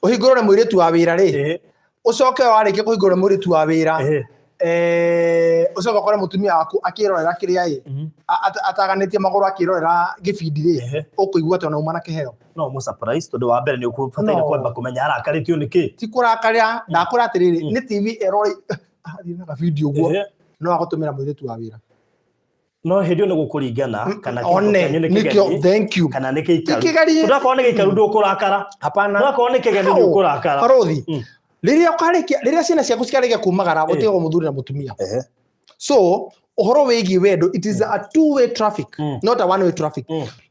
ũhingũrwo nĩ mũirĩtu wa wĩra rĩ, ũcoke warĩkia kũhingũrwo nĩ mũirĩtu wa wĩra, ũcoke ũkore mũtumia waku akĩrorera kĩrĩa ĩ, ataganĩtie magũrũ akĩrorera gĩbindi rĩ, ũkũigua atĩ ona uma na kĩheo? No mũ surprise, tondũ wa mbere nĩ ũkũbataire No. kwamba kũmenya arakarĩtio nĩ kĩ. Ti kũrakarĩra, ndakwĩra atĩrĩrĩ, nĩ TV ĩrore athiĩ na gabindi ũguo, no agũtũmĩra mũirĩtu wa wĩra. No hĩndĩ ĩyo nĩ gũkũringana kana kĩhiko One kĩanyu nĩ nĩkĩo kĩgeni thank you. kana nĩ Ti gĩikaru. kĩgeni. Tondũ akorwo nĩ gĩikaru ndũkũrakara, Hapana. no akorwo nĩ kĩgeni nĩ Hau, ũkũrakara. Barũthi, rĩrĩa ũkarĩkia, rĩrĩa ciana ciaku cikarĩkia kumagara, gũtigagwo mũthuri na mũtumia. So ũhoro wĩgiĩ wendo, it is a two way traffic, not a one way traffic.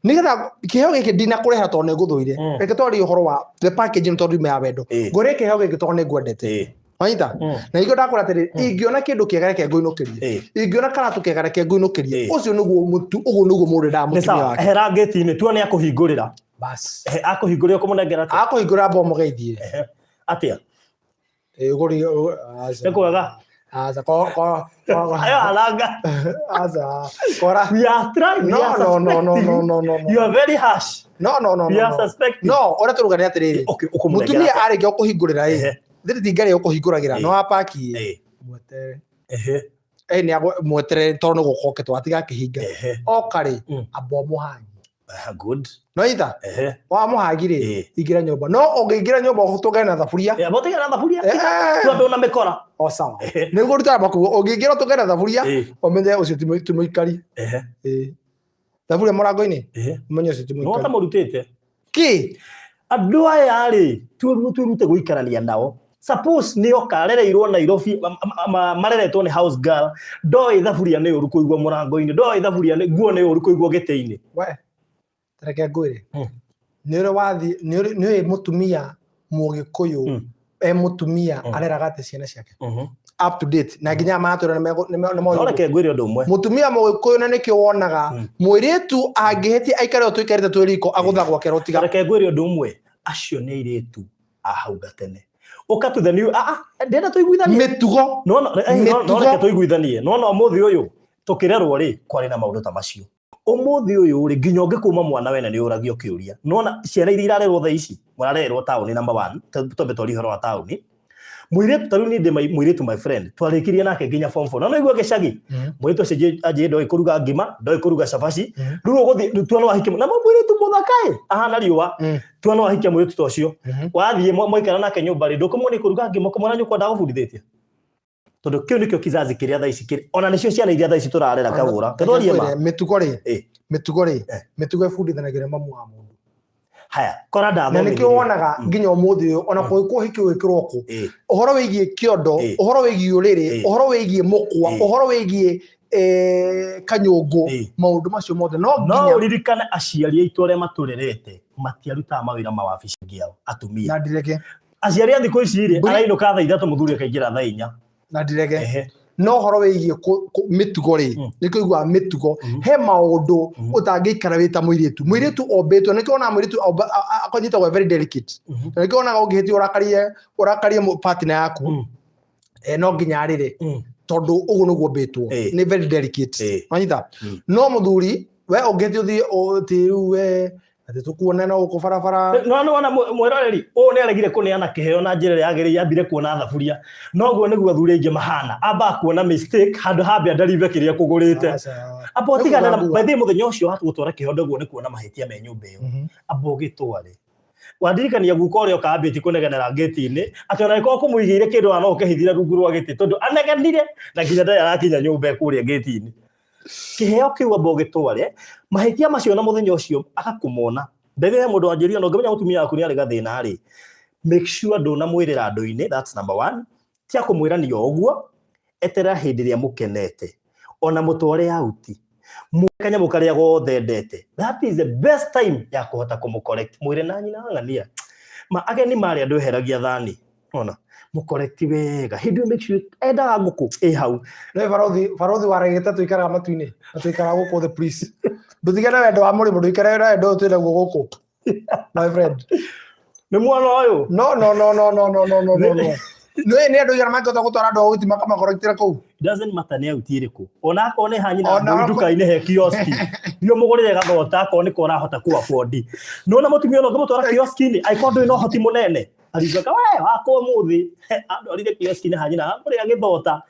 Nĩgetha kĩheo gĩkĩ ndinakũrehera tondũ nĩ ngũthũire, reke twarie ũhoro wa the packaging, tondũ nduma ya wendo. Ngũrĩe kĩheo gĩkĩ tondũ nĩ ngwendete. Wanyita? Na nĩkĩo ndakwĩra atĩrĩ, ingĩona kĩndũ kĩega reke ngũinũkĩrie, ingĩona karatũ kega reke ngũinũkĩrie. Ũcio nĩguo mũtu, ũguo nĩguo mũndũ endaga Nĩ mũtumia sawa. wake. Ehera ngĩti-inĩ, tuone akũhingũrĩra. Bas. Akũhingũrĩra ũkũmũnengera atĩa? Akũhingũrĩra mbomo geithie. Atĩa? Aca. Nĩ kwega. Aca, ko ko ko. Ayo aranga. Aca, kora. We are trying. No, We are no, no, no, suspecting. no, no, no, no. You are very harsh. No, no, no, We no, are no. suspecting. No, ũrĩa tũruga nĩ atĩrĩrĩ, Okay, ũkũmũnengera mũtumia atĩa? arĩkia kũhingũrĩra ĩ, thĩrĩ ti ngarĩ ũkũhingũragĩra, no wapaki ĩ, mwetere. Ĩ nĩ mweterere tondũ nĩ gũka okĩte watiga akĩhinga. Oka rĩ, amba ũmũhagi. Good. No ita wamũhagi rĩ, ingĩra nyũmba. No ũngĩingĩra nyũmba ũtũngane na thaburia. Mũtigane na thaburia. Tondũ na mĩkora. O sawa. Nĩguo rutaga makuo ũngĩingĩra ũtũngane na thaburia, ũmenye ũcio ti mũikari. Thaburia mũrango-inĩ, ũmenye ũcio ti No mũikari. ũtamũrutĩte. Kĩ? Andũ aya rĩ, twĩrute gũikarania nao. Suppose nĩ oka arereirwo Nairobi, mareretwo nĩ house girl, ndoĩ thaburia nĩ ũru kũigwo mũrango-inĩ, ndoĩ thaburia nĩ nguo nĩ ũru kũigwo gĩtĩ-inĩ. We, reke ngwĩre. Nĩ ũrĩ wathiĩ, nĩ ũĩ mũtumia Mũgĩkũyũ e mũtumia areraga atĩ ciana ciake up to date na nginya matũra nĩ moĩ No reke ngwĩre ũndũ ũmwe. Mũtumia Mũgĩkũyũ na nĩkĩo wonaga mũirĩtu angĩhĩtia aikare o tũikarĩte twĩ riko agũthagwo akerwo tiga. Reke ngwĩre ũndũ ũmwe, acio nĩ airĩtu a hau gatene. Ũka to the new, ndĩrenda tũiguithanie. Mĩtugo. No, no, no, no, reke tũiguithanie. No, no, ũmũthĩ ũyũ tũkĩrerwo rĩ, kwarĩ na maũndũ ta macio. Ũmũthĩ ũyũ rĩ, nginya ũngĩkũma mwana wene nĩ ũragio kĩũria. Nona ciana iria irarerwo thaa ici, mũrarerwo taũni number 1, twambe twarie ũhoro wa taũni. Mũirĩtu ta rĩu niĩ ndĩ mũirĩtu my friend, twarĩkirie nake nginya form 4. Na no igua gĩcagi. Mũirĩtu ũcio anjĩrire ndoĩ kũruga ngima, ndoĩ kũruga cabaci. Rĩu ũgũthiĩ, rĩu tua no wahikia, na mũirĩtu mũthaka ĩ, ahana riũa. Tua no wahikia mũirĩtu ta ũcio. Wathiĩ mwaikara nake nyũmba rĩ, ndũkũmuonia kũruga ngima, ũkũmwĩra nyũkwa ndagũbundithĩtie. Tondũ kĩu nĩkĩo kizazi kĩrĩa thaa ici kĩrĩ, ona nĩcio ciana iria thaa ici tũrarera kagũra. Tũrorie ma. Mĩtugo rĩ, mĩtugo rĩ, mĩtugo ĩbundithanagio nĩ mamu wa mũndũ. Haya, kora Na nĩkĩo ndathomithirio. wonaga nginya ũmũthĩ ũyũ ona kũgĩkwo ũhiki ũgĩkĩrwo kũ, ũhoro wĩgiĩ kĩondo, ũhoro wĩgiĩ ũrĩrĩ, ũhoro wĩgiĩ mũkwa, ũhoro wĩgiĩ kanyũngũ, maũndũ macio mothe no No nginya ũririkane aciari aitũ arĩa matũrerete matiarutaga mawĩra ma wabici ao atumia. Na ndirege. Aciari a thikũ ici rĩ, Mbũri- arainũka thaa 3 mũthuri akaingĩra thaa 4. Na ndirege. No ũhoro wĩgiĩ mĩtugo rĩ, nĩ kũigua mĩtugo, he maũndũ ũtangĩikara wĩ ta mũirĩtu. Mũirĩtu ombĩtwo, nĩkĩo wonaga mũirĩtu akonyitagwo very delicate. Na nĩkĩo wonaga ũngĩhĩtia ũrakarie partner yaku, no nginya arĩre. Tondũ ũguo nĩguo ombĩtwo. Nĩ very delicate. Wanyita? No mũthuri, we ũngĩhĩtia ũthiĩ, ti rĩu we, atĩ tũkuona no gũkũ barabara. No nĩ wona mwĩroreri, ũyũ nĩ aregire kũneana kĩheo na njĩra ĩrĩa yagĩrĩire, ambire kuona thaburia. Noguo nĩguo athuri aingĩ mahana, ambaga kuona mistake handũ ha ambe andarive kĩrĩa kũgũrĩte. Amba ũtigane na, by the way, mũthenya ũcio wa gũtwara kĩheo ndaguo nĩ kuona mahĩtia me nyũmba ĩyo. Amba ũgĩtware. Wandirikania guka ũrĩa okaga ambĩtie kũnegenera ngĩti-inĩ, atĩ ona angĩkorwo kũmũigĩire kĩndũ ona no ũkĩhithire rungu rwa gĩtĩ, tondũ anegenire na nginya ndarĩ arakinya nyũmba kũrĩa ngĩti-inĩ. Kĩheo kĩu amba ũgĩtware, mahĩtia macio na mũthenya ũcio agakũmona. Mbere he mũndũ wanjĩrire ona ũngĩmenya mũtumia waku nĩ arĩ gathĩna rĩ, make sure ndũnamwĩrĩra andũ-inĩ, that's number 1. Tia kũmwĩra nĩ o ũguo, eterera hĩndĩ ĩrĩa mũkenete. Ona mũtware out. Mũhe kanyamũ karĩa gothe endete. That is the best time ya kũhota kũmũ-correct. Mwĩre na nyina ng'ania. Ma ageni marĩa ndweheragia thani. Ona, mũcorrect wega. Hĩndĩ ĩyo make sure endaga ngũkũ ĩ hau. Nĩ barothi waragĩte tũikaraga matu-inĩ, na tũikaraga gũkũ thĩ please. Ndũtigane wendo wa mũrĩmo, ndũikare na wendo ũyũ twĩnaguo gũkũ. My friend. Nĩ mwana ũyũ? No, no, no, no, no, no, no, no, no, no. Nĩ nĩ andũ aigana mangĩhota gũtwara andũ a ũgiti makamakorektĩra kũu? Doesn't matter nĩ auti ĩrĩkũ. Ona akorwo nĩ ha nyina Ona mbũri akorwo- nduka-inĩ he kioski. Ndio mũgũrĩre gathota akorwo nĩko ũrahota kũ afford. Nĩwona mũtumia ũyũ ũngĩmũtwara kioski-inĩ, angĩkorwo ndũrĩ na ũhoti mũnene, ariugaga we wakwa ũmũthĩ andwarire kioski-inĩ ha nyina angũrĩra gĩthota.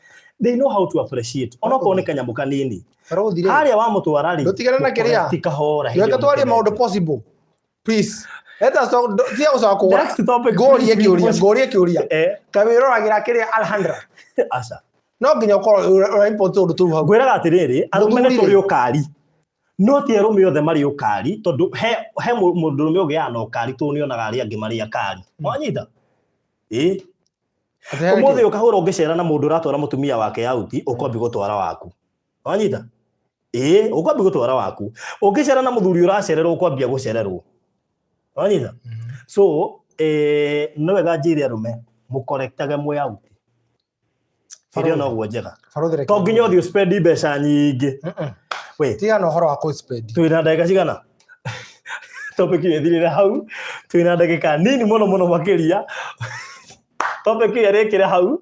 They know how to appreciate. Ona okorwo nĩ kanyamũ kanini. Barothi rĩ. Harĩa wamũtwara rĩ, Ndũtigane na kĩrĩa. mũcorrect kahora hĩndĩ Reke ĩyo twarie maũndũ mũkenete. possible. Please. Let us talk. Tiga gũcoka kũgũra. Next topic, Ngũrie please, kĩũria, ngũrie kĩũria. Ta wĩroragĩra kĩrĩa Alhandra. Aca. No nginya ũkorwo ũra import ũndũ tũu hau. Ngwĩraga atĩrĩrĩ, arũme nĩ Mũthuri rĩ. tũrĩ ũkari. No ti arũme othe marĩ ũkari, tondũ he mũndũrũme ũgĩaga na ũkari tondũ nĩonaga arĩa angĩ marĩ akari. Wanyita? Ĩ. Atĩ he Ũmũthĩ kĩ? ũkahũra ũngĩcera na mũndũ ũratwara mũtumia wake out, ũkwambi gũtwara waku. Wanyita? Ĩ, ũkwambi gũtwara waku. Ũngĩcera na mũthuri ũracererwo, ũkwambia gũcererwo. Wanyita? So, nĩ wega njĩre arũme, mũkorektage mwĩ out. Hĩndĩ ĩyo noguo njega. Barothi reke. To nginya ũthiĩ ũspendi mbeca nyingĩ. We. Tiga na ũhoro wa kũ-spend. Twĩna ndagĩka cigana? Topic ĩyo ĩthirĩre hau. Twĩna ndagĩka nini mũno mũno makĩria. Topic ĩyo ĩrĩkĩre hau.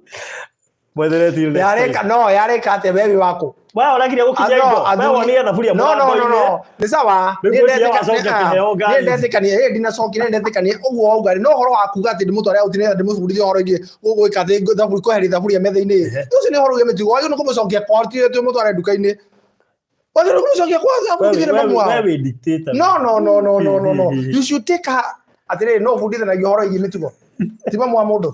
Mwethere till next time. Yarĩka no yarĩka atĩa we wĩ waku? We ũragire gũkinya No, indo. We athuri- wonire thaburia No, no, no, mũrango-inĩ. no. Nĩ sawa. Rĩu Niĩ ngwĩciria ndetĩka- wacokia ah, kĩheo ngari. niĩ ndetĩkania, ĩ ndinacokia, niĩ ndetĩkania ũguo wauga rĩ, no ũhoro wa kuga atĩ ndĩmũtware out nĩgetha ndĩmũbundithie ũhoro wĩgiĩ gwĩka atĩ thaburi kweheria thaburia metha-inĩ. Ehe. Ũcio nĩ ũhoro wĩgiĩ mĩtugo. Wagĩrĩirwo nĩ kũmũcokia kwao, ti ũmũtware nduka-inĩ. Wagĩrĩirwo nĩ kũmũcokia kwao abundithie nĩ mamu We wao. wĩ dictator. No, no, no, no, no, no, no. You should take her. Atĩrĩrĩ, no ũbundithanagia ũhoro wĩgiĩ mĩtugo. Ti mamu wa mũndũ.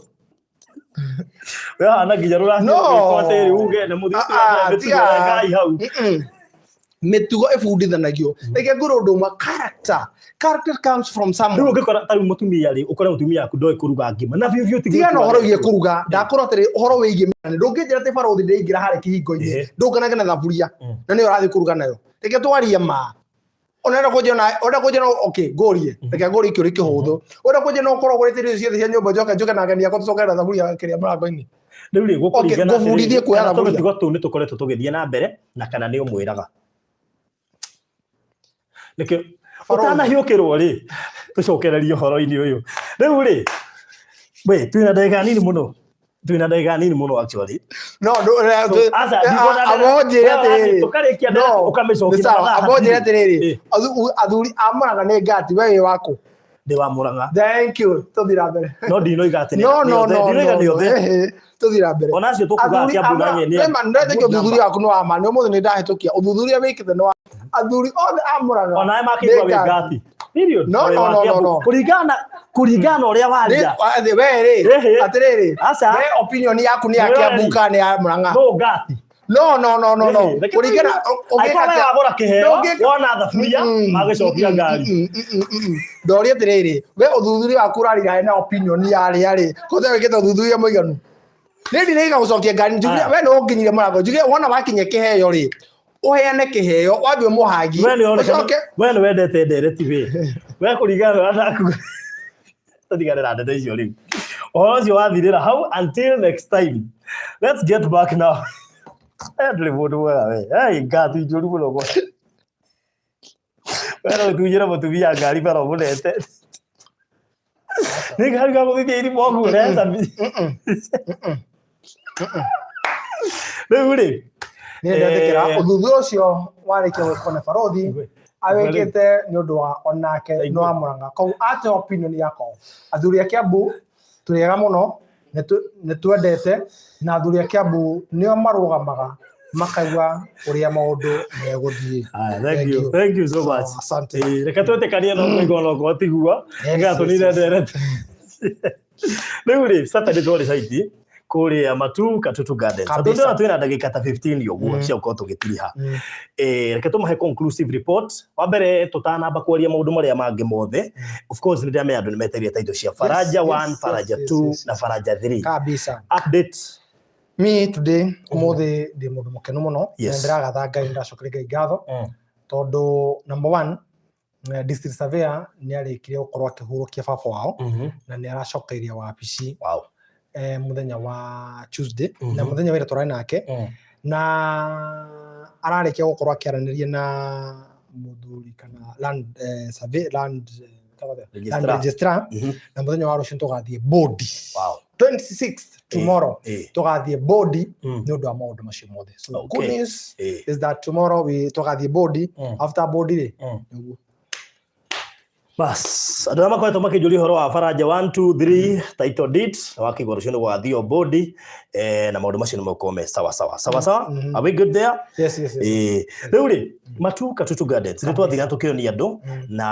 We hana nginya rũracio No. rũgĩkwo atĩrĩ uge nĩ mũthiĩ Ah, ah, mĩtugo tiga. ya Ngai hau. Mm-mm. Mĩtugo ĩbundithanagio. Reke ngwĩre ũndũ ũmwe, character. Character comes from Rĩu someone. ũngĩkora ta rĩu mũtumia rĩ, ũkore mũtumia waku ndoĩ kũruga ngima na biũ biũ ti Tiga na gwĩtua ũhoro wĩgiĩ rĩu. kũruga, ndakwĩra atĩrĩ, ũhoro wĩgiĩ mĩtugo. Ndũngĩnjĩra atĩ barũthi ndĩingĩra harĩa kĩhingo-inĩ, Ehe. ndũnganage na thaburia, na nĩyo ũrathiĩ kũruga nayo. Reke twarie ma. Ũrenda kũnjĩra na ũrenda kũnjĩra okay, ngũrie. Reke ngũrie kĩũria kĩhũthũ. Ũrenda kũnjĩra no ũkorwo ũgũrĩte irio ciothe cia nyũmba njoke njoke na ageni akwa tũcoke na thaburia kĩrĩa mũrango-inĩ. Rĩu rĩ, gũkũringana Okay, ngũbundithie atĩrĩrĩ, kuoya kana thaburia. tũmĩtugo tũu nĩ tũkoretwo tũgĩthiĩ na mbere na kana nĩ ũmwĩraga. Nĩkĩo Barũthi. ũtanahiũkĩrwo rĩ, tũcokererie ũhoro-inĩ ũyũ. Rĩu rĩ, we twĩna ndagĩka nini mũno. Twĩna ndagĩka nini mũno actually. No, So, aca, ndikuona abo njĩre Wewe ũrathiĩ atĩrĩrĩ. tũkarĩkia No, ndereti, ũkamĩcokia nĩ sawa. mathaa Abo njĩre hatirĩ. atĩrĩrĩ, Eh. athuri a Murang'a nĩ ngati, we wĩ waku. Ndĩ wa Murang'a. Thank you. Tũthiĩ na mbere. No ndinoiga atĩ nĩ No, nĩ no, othe, no, ndinoiga no, nĩ no. othe. Ehe, tũthiĩ na mbere. Ona acio tũkugaga Athuri Kiambu na a Nyeri. Nĩma, ndetĩkia ũthuthuria waku nĩ wa ma. Nĩ ũmũthĩ nĩ ndahĩtũkia. Ũthuthuria wĩkĩte nĩ wa athuri othe a Murang'a. Ona aya makĩigua nĩ wĩ ngati. ngati. Period. No, Wĩ no, wa no, no, Kiambu. no. Kũringana kũringana na ũrĩa waria. We rĩ, Ehe. atĩrĩrĩ, Aca. we opinion yaku nĩ ya Mwĩroreri. Kiambu kana nĩ ya Murang'a? No ngati. No, no, no, no, no. Ehe, reke Kũringana tũigue. ũngĩka Angĩkorwo we atĩa? wagũra kĩheo, Ndũngĩka- wona thaburia, magĩcokia ngari. Ndoria atĩrĩrĩ, we ũthuthuria waku ũrarira na opinion ya arĩa rĩ, kũte wĩkĩte ũthuthuria mũiganu. Nĩ ndinaiga gũcokia ngari, njuge Aya. we nĩ ũnginyire mũrango, njuge wona wakinyia kĩheo rĩ, ũheane kĩheo, wambe ũmũhangi, We nĩ ũroneka- ũcoke we nĩ wendete ndereti we. We kũringana na ũrĩa ndakuga. Tũtigane na ndeto icio rĩu. Ũhoro ũcio wathirĩra hau until next time. Let's get back now. Eh, ndũrĩ mũndũ mwega we. Hey, ngati njũru mũno gwa. We no ũtunyĩre mũtumia ngari bara ũmũnete. Nĩ ngari gagũthithia irimũ ũguo ũreca. Rĩu rĩ, nĩ ndetĩkĩra Eh. ũthuthuria ũcio warĩkia gwĩkwo nĩ barothi awĩkĩte nĩ ũndũ wa onake Thank nĩ wa Murang'a koguo ate opinion yakwa athuri a Kiambu tũrĩ ega mũno nĩ twendete na athuri a Kiambu nĩo marũgamaga makaigua ũrĩa maũndũ megũthiĩ. Haya, thank you. Thank you so much. Asante. Eh, reke twĩtĩkanie no kũigua no korwo tiguo Yes, nĩgetha yes, tũnine yes. ndereti. Rĩu rĩ, Saturday twarĩ site kũrĩa Matu Katutu Gardens. Kabisa. Tondũ twĩna ndagĩka ta 15 ũguo cia gũkorwo tũgĩtiriha. Reke tũmahe conclusive report. Wa mbere tũtanamba kwaria maũndũ marĩa mangĩ mothe. Of course nĩ ndĩramenya andũ nĩ metereire title cia Faraja Yes, 1, yes, Faraja yes, 2 yes, na Faraja 3. Kabisa. Update. Me today ũmũthĩ ndĩ mũndũ mũkenu mũno Yes. na ndĩragatha Ngai ndĩracokeria Ngai ngatho tondũ number one district surveyor nĩ arĩkirie gũkorwo akĩhurũkia baba wao na nĩ aracokeirie wabici mũthenya wa Tuesday na mũthenya wa ira tũrarĩ nake na ararĩkia gũkorwo akĩaranĩria na mũthuri kana land survey land Registrar. land registrar na mũthenya wa rũciũ tũgathiĩ bodi 26th tomorrow tũgathiĩ bodi nĩ ũndũ wa maũndũ macio mothe. So good news is that tomorrow we tũgathiĩ bodi after bodi rĩ nĩguo. Bas, andũ arĩa makoretwo makĩnjũria ũhoro wa Faraja 1 2 3 title deed na wakĩigua rũciũ nĩ gũgathiĩ bodi na maũndũ macio nĩ megũkorwo me sawa sawa sawa sawa. Are we good there? Yes. Rĩu rĩ, Matu Katutu Gardens nĩ twathire tũkĩonia andũ na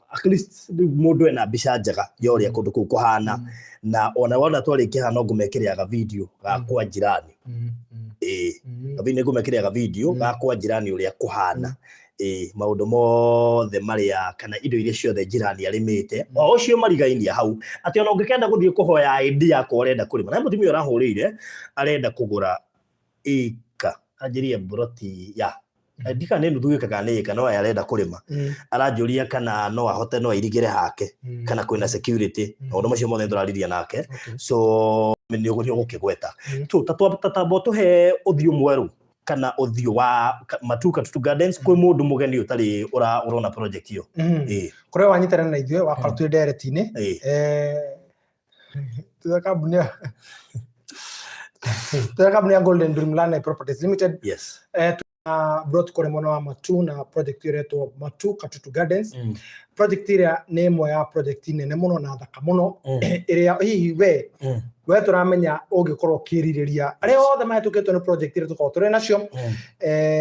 at least rĩu mũndũ ena mbica njega ya ũrĩa kũndũ kũu kũhana na ona wona twarĩkia haha no ngũmekĩrĩra video ga kwa jirani. Nĩ ngũmekĩrĩra video ga kwa jirani ũrĩa kũhana. Maũndũ mothe marĩa kana indo iria ciothe jirani arĩmĩte o ũcio marigainie hau atĩ ona ũngĩkenda gũthiĩ kũhoya idea yakwa ũrenda kũrĩma na mũtumia ũrahũrĩire arenda kũgũra ĩka anjĩrie mburoti ya ndika nĩ nuthu ĩka kana nĩ ĩka no arenda kũrĩma aranjũria kana no ahote no airigĩre hake kana kwĩna security maũndũ macio mothe nĩtũraririe nake. So nĩ ũgũkĩgweta tu tatamba tũhe ũthiũ mwerũ kana ũthiũ wa Matu Katutu Gardens kwĩ mũndũ mũgeni ũtarĩ ũrona project ĩyo. Kũrĩa wanyitanĩra na ithuĩ wakorwo twĩ ndereti-inĩ. Twina kambuni ya Golden Dream Land Properties Limited. Twina plot kũrĩ mwena wa Matu na project ĩretwo Matu Katutu Gardens. Project ĩrĩa nĩ ĩmwe ya project nene mũno na thaka mũno, ĩrĩa hihi we we tũramenya ũngĩkorwo ũkĩrirĩria. Arĩa othe mahĩtũkĩtwo nĩ project iria tũkoragwo tũrĩ nacio,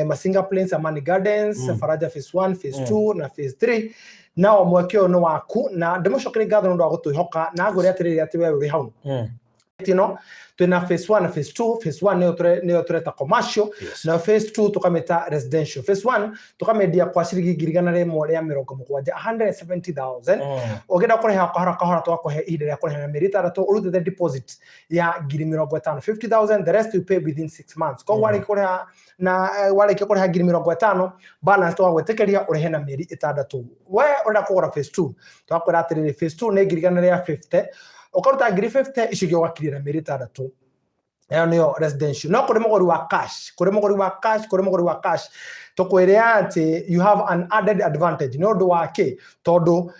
Masinga Plains, Amani Gardens, Faraja phase 1, phase 2 na phase 3, nao mweke ũyũ nĩ waku, na ndĩmũcokerie ngatho nĩ ũndũ wa gũtwĩhoka, na ngwĩre atĩrĩrĩ, atĩ we ũrĩ hau ĩno twĩna phase 1 na phase 2. Phase 1 nĩyo tũreta commercial, na phase 2 tũkamĩta residential. Phase 1 tũkamĩendia kwa ciringi 170,000, 170,000. Ũngĩenda kũrĩha kahora kahora, tũgakũhe ihinda rĩa kũrĩha na mĩeri 6, ũrutĩte deposit ya 50,000, 50,000, the rest you pay within 6 months. Koguo warĩkia kũrĩha na warĩkia kũrĩha 50,000, balance tũgagwĩtĩkĩria ũrĩhe na mĩeri 6. We ũrenda kũgũra phase 2, tũgakwĩra atĩrĩrĩ, phase 2 nĩ 150,000, ũkaruta 50,000, icio ingĩ ũgakiria na mĩeri 6. Ĩyo nĩyo residential. No kũrĩ mũgũri wa cash, kũrĩ mũgũri wa cash, kũrĩ mũgũri wa cash, tũkwĩre atĩ you have an added advantage. Nĩ ũndũ wa kĩ? Tondũ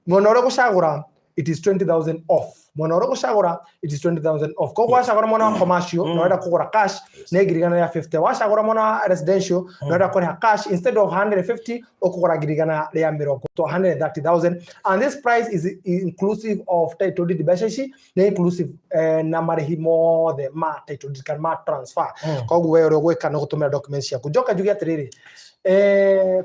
mwena ũrĩa ũgũcagũra, it is 20,000 off. Mwena ũrĩa ũgũcagũra, it is 20,000 off. Koguo wacagũra mwena wa commercial na ũrenda kũgũra cash, nĩ 150,000. Wacagũra mwena wa residential na ũrenda kũrĩha cash, instead of 150 ũkũgũra 130,000, 130,000, and this price is inclusive of title deed. Mbeca ici nĩ inclusive na marĩhi mothe ma title deed kana ma transfer. Koguo we ũrĩa ũgwĩka nĩ gũtũmĩra documents ciaku. Njoka njuge atĩrĩrĩ,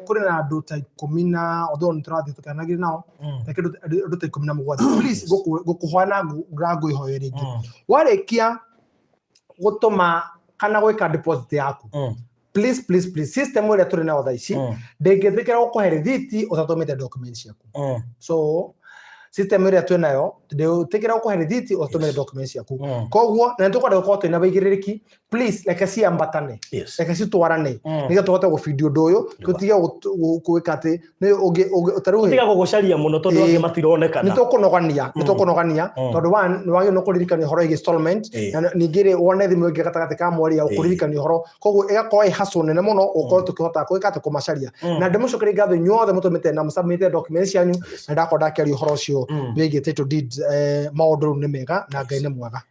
kũrĩ na andũ ta 10 na, although nĩ tũrathiĩ tũkĩanagĩria nao, ta kĩndũ andũ ta 17. Please, ngũkũhoya na ngwĩhoya rĩngĩ, warĩkia gũtũma kana gwĩka deposit yaku, please, please, please, system ĩrĩa tũrĩ nayo thaa ici ndĩngĩtĩkĩra gũkũhe rĩthiti ũtatũmĩte documents ciaku. So system ĩrĩa twĩ nayo ndĩtĩkĩra gũkũhe rĩthiti ũtatũmĩte documents ciaku. Koguo na nĩtũkwenda gũkorwo twĩna wĩigĩrĩrĩki. Please, reke ciambatane, reke citwarane, nĩgetha tũhote gũbindi ũndũ ũyũ, tũtige gwĩka atĩ nĩ ũngĩ ta rĩu. Tiga gũgũcaria mũno tondũ angĩ matironekana. Nĩ tũkũnogania, nĩ tũkũnogania, tondũ one, nĩ wagĩrĩirwo nĩ kũririkania ũhoro wĩgiĩ installment, na ningĩ rĩ, wone thimũ ĩngĩ gatagatĩ ka mweri ya gũkũririkania ũhoro. Koguo ĩgakorwo ĩ hustle nene mũno gũkorwo tũkĩhota gwĩka atĩ kũmacaria. Na ndĩmũcokerie ngatho inyuothe mũtũmĩte na mũsubmĩte documents cianyu, na ndakorwo ndakĩaria ũhoro ũcio wĩgiĩ title deeds. Maũndũ rĩu nĩ mega na Ngai nĩ mwega.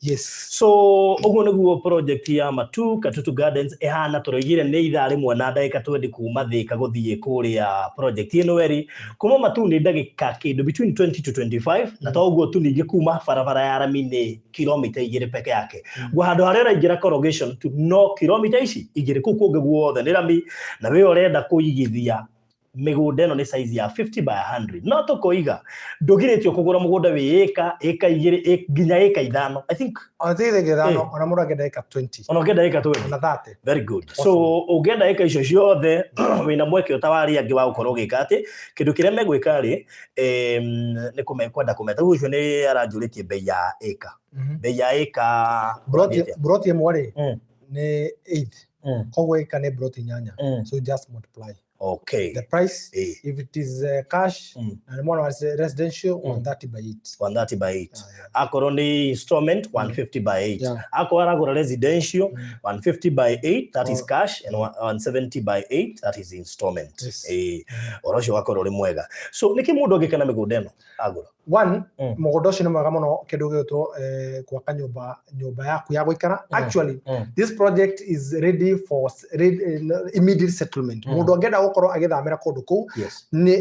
Yes. So ũguo nĩguo project ya Matu Katutu Gardens ĩhana. Tũroigire nĩ ithaa rĩmwe na ndagĩka 20 kuma Thĩka gũthiĩ kũrĩa project ĩno ĩrĩ. Kuma Matu nĩ ndagĩka kĩndũ between 20 to 25, na to ũguo tu, ningĩ kuma barabara ya rami nĩ kilomita 2 peke yake. Gwa handũ harĩa ũraingĩra corrugation tu no kilomita ici 2, kũu kũngĩ guothe nĩ rami. Na we ũrenda kũigithia mĩgũnda ĩno nĩ size ya 50 by 100, no tũkoiga ndũgirĩtio kũgũra mũgũnda wĩ ĩka, ĩka 2, nginya ĩka 5, I think. Ona ti 5, ona mũndũ angĩenda ĩka 20. Ona ũngĩenda ĩka 20. Ona 30. Very good. So ũngĩenda ĩka icio ciothe, wĩna mweke ũta wa arĩa angĩ wa gũkorwo ũgĩka atĩ kĩndũ kĩrĩa megwĩka rĩ, nĩ kwenda kũmeta. Rĩu ũcio nĩ aranjũrĩtie bei ya ĩka. Bei ya ĩka? Broti ĩmwe rĩ, nĩ 8. Koguo ĩka nĩ broti 8. So just multiply the price. If it is cash na nĩ mwena wa residential, 130 by 8. 130 by 8. Ah, yeah. Akorwo nĩ installment, 150 by 8. Akorwo aragũra residential, 150 by 8, that is cash, and 170 by 8, that is installment. Ũhoro ũcio ũgakorwo ũrĩ mwega. So nĩkĩ mũndũ angĩkena mĩgũnda ĩno agũra? One, mũgũnda ũcio nĩ mwega mũno kĩndũ gĩgwĩtwo gwaka nyũmba yaku ya gũikara. Actually, this project is ready for immediate settlement. Mũndũ angĩenda gũkorwo agĩthamĩra kũndũ kũu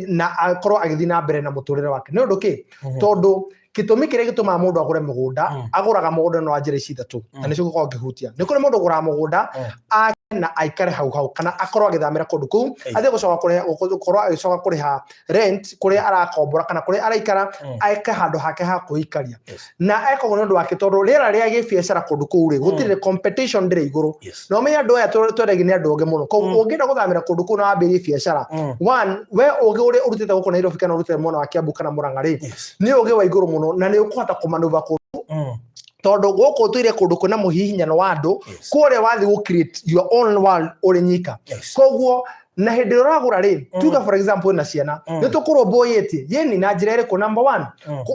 na akorwo agĩthiĩ na mbere na mũtũrĩre wake. Nĩ ũndũ kĩ? Tondũ gĩtũmi kĩrĩa gĩtũmaga mũndũ agũre mũgũnda, agũraga mũgũnda no njĩra ici ithatũ, na nĩcio ngũkorwo ngĩhutia. Nĩ kũrĩ mũndũ ũgũraga mũgũnda ake na aikare hau hau, kana akorwo agĩthamĩra kũndũ kũu, athiĩ gũcoka kũrĩha, gũkorwo agĩcoka kũrĩha rent kũrĩa arakombora kana kũrĩa araikara, eke handũ hake ha kwĩikaria. Na eka ũguo nĩ ũndũ wake, tondũ rĩera rĩa gĩbiacara kũndũ kũu rĩ, gũtirĩ competition, ndĩrĩ igũrũ. Na ũmenye andũ aya twendagia nĩ andũ ogĩ mũno. Koguo ũngĩenda gũthamĩra kũndũ kũu na wambĩrĩrie biacara, one, we ũgĩ ũrĩa ũrutĩte gũkũ Nairobi kana ũrutĩte mwena wa Kiambu kana Murang'a rĩ, nĩ ũgĩ wa igũrũ mũno na nĩ ũkũhota kũmanuva kũndũ, tondũ gũkũ ũtũire kũndũ kwĩna mũhihinyano wa andũ. Kũrĩa wathiĩ gũ create your own world ũrĩ nyika. Koguo na hĩndĩ ĩrĩa ũragũra rĩ, tuga for example wĩna ciana, nĩ tũkũrũmbũyĩtie yeni na njĩra ĩrĩkũ? Number one,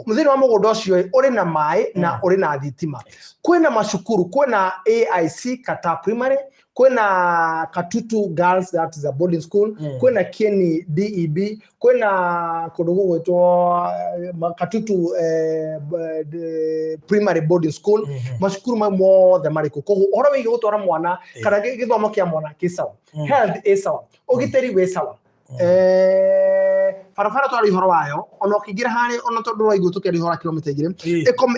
thĩinĩ wa mũgũnda ũcio ĩ, ũrĩ na maĩ na ũrĩ na thitima. Kwĩna macukuru, kwĩna AIC Kata Primary, Kwĩna Katutu Girls, that is a boarding school. Kwĩna Kieni DEB, kwĩna kũndũ gũgwĩtwo Katutu Primary Boarding School. Macukuru mau mothe marĩ kũ. Koguo ũhoro wĩgiĩ gũtwara mwana kana gĩthomo kĩa mwana kĩ sawa, health ĩ sawa, ũgitĩri wĩ sawa. Barabara twarĩ ũhoro wayo, ona ũkĩingĩra harĩa, ona tondũ ũraigua tũkĩaria ũhoro wa kilomita 2,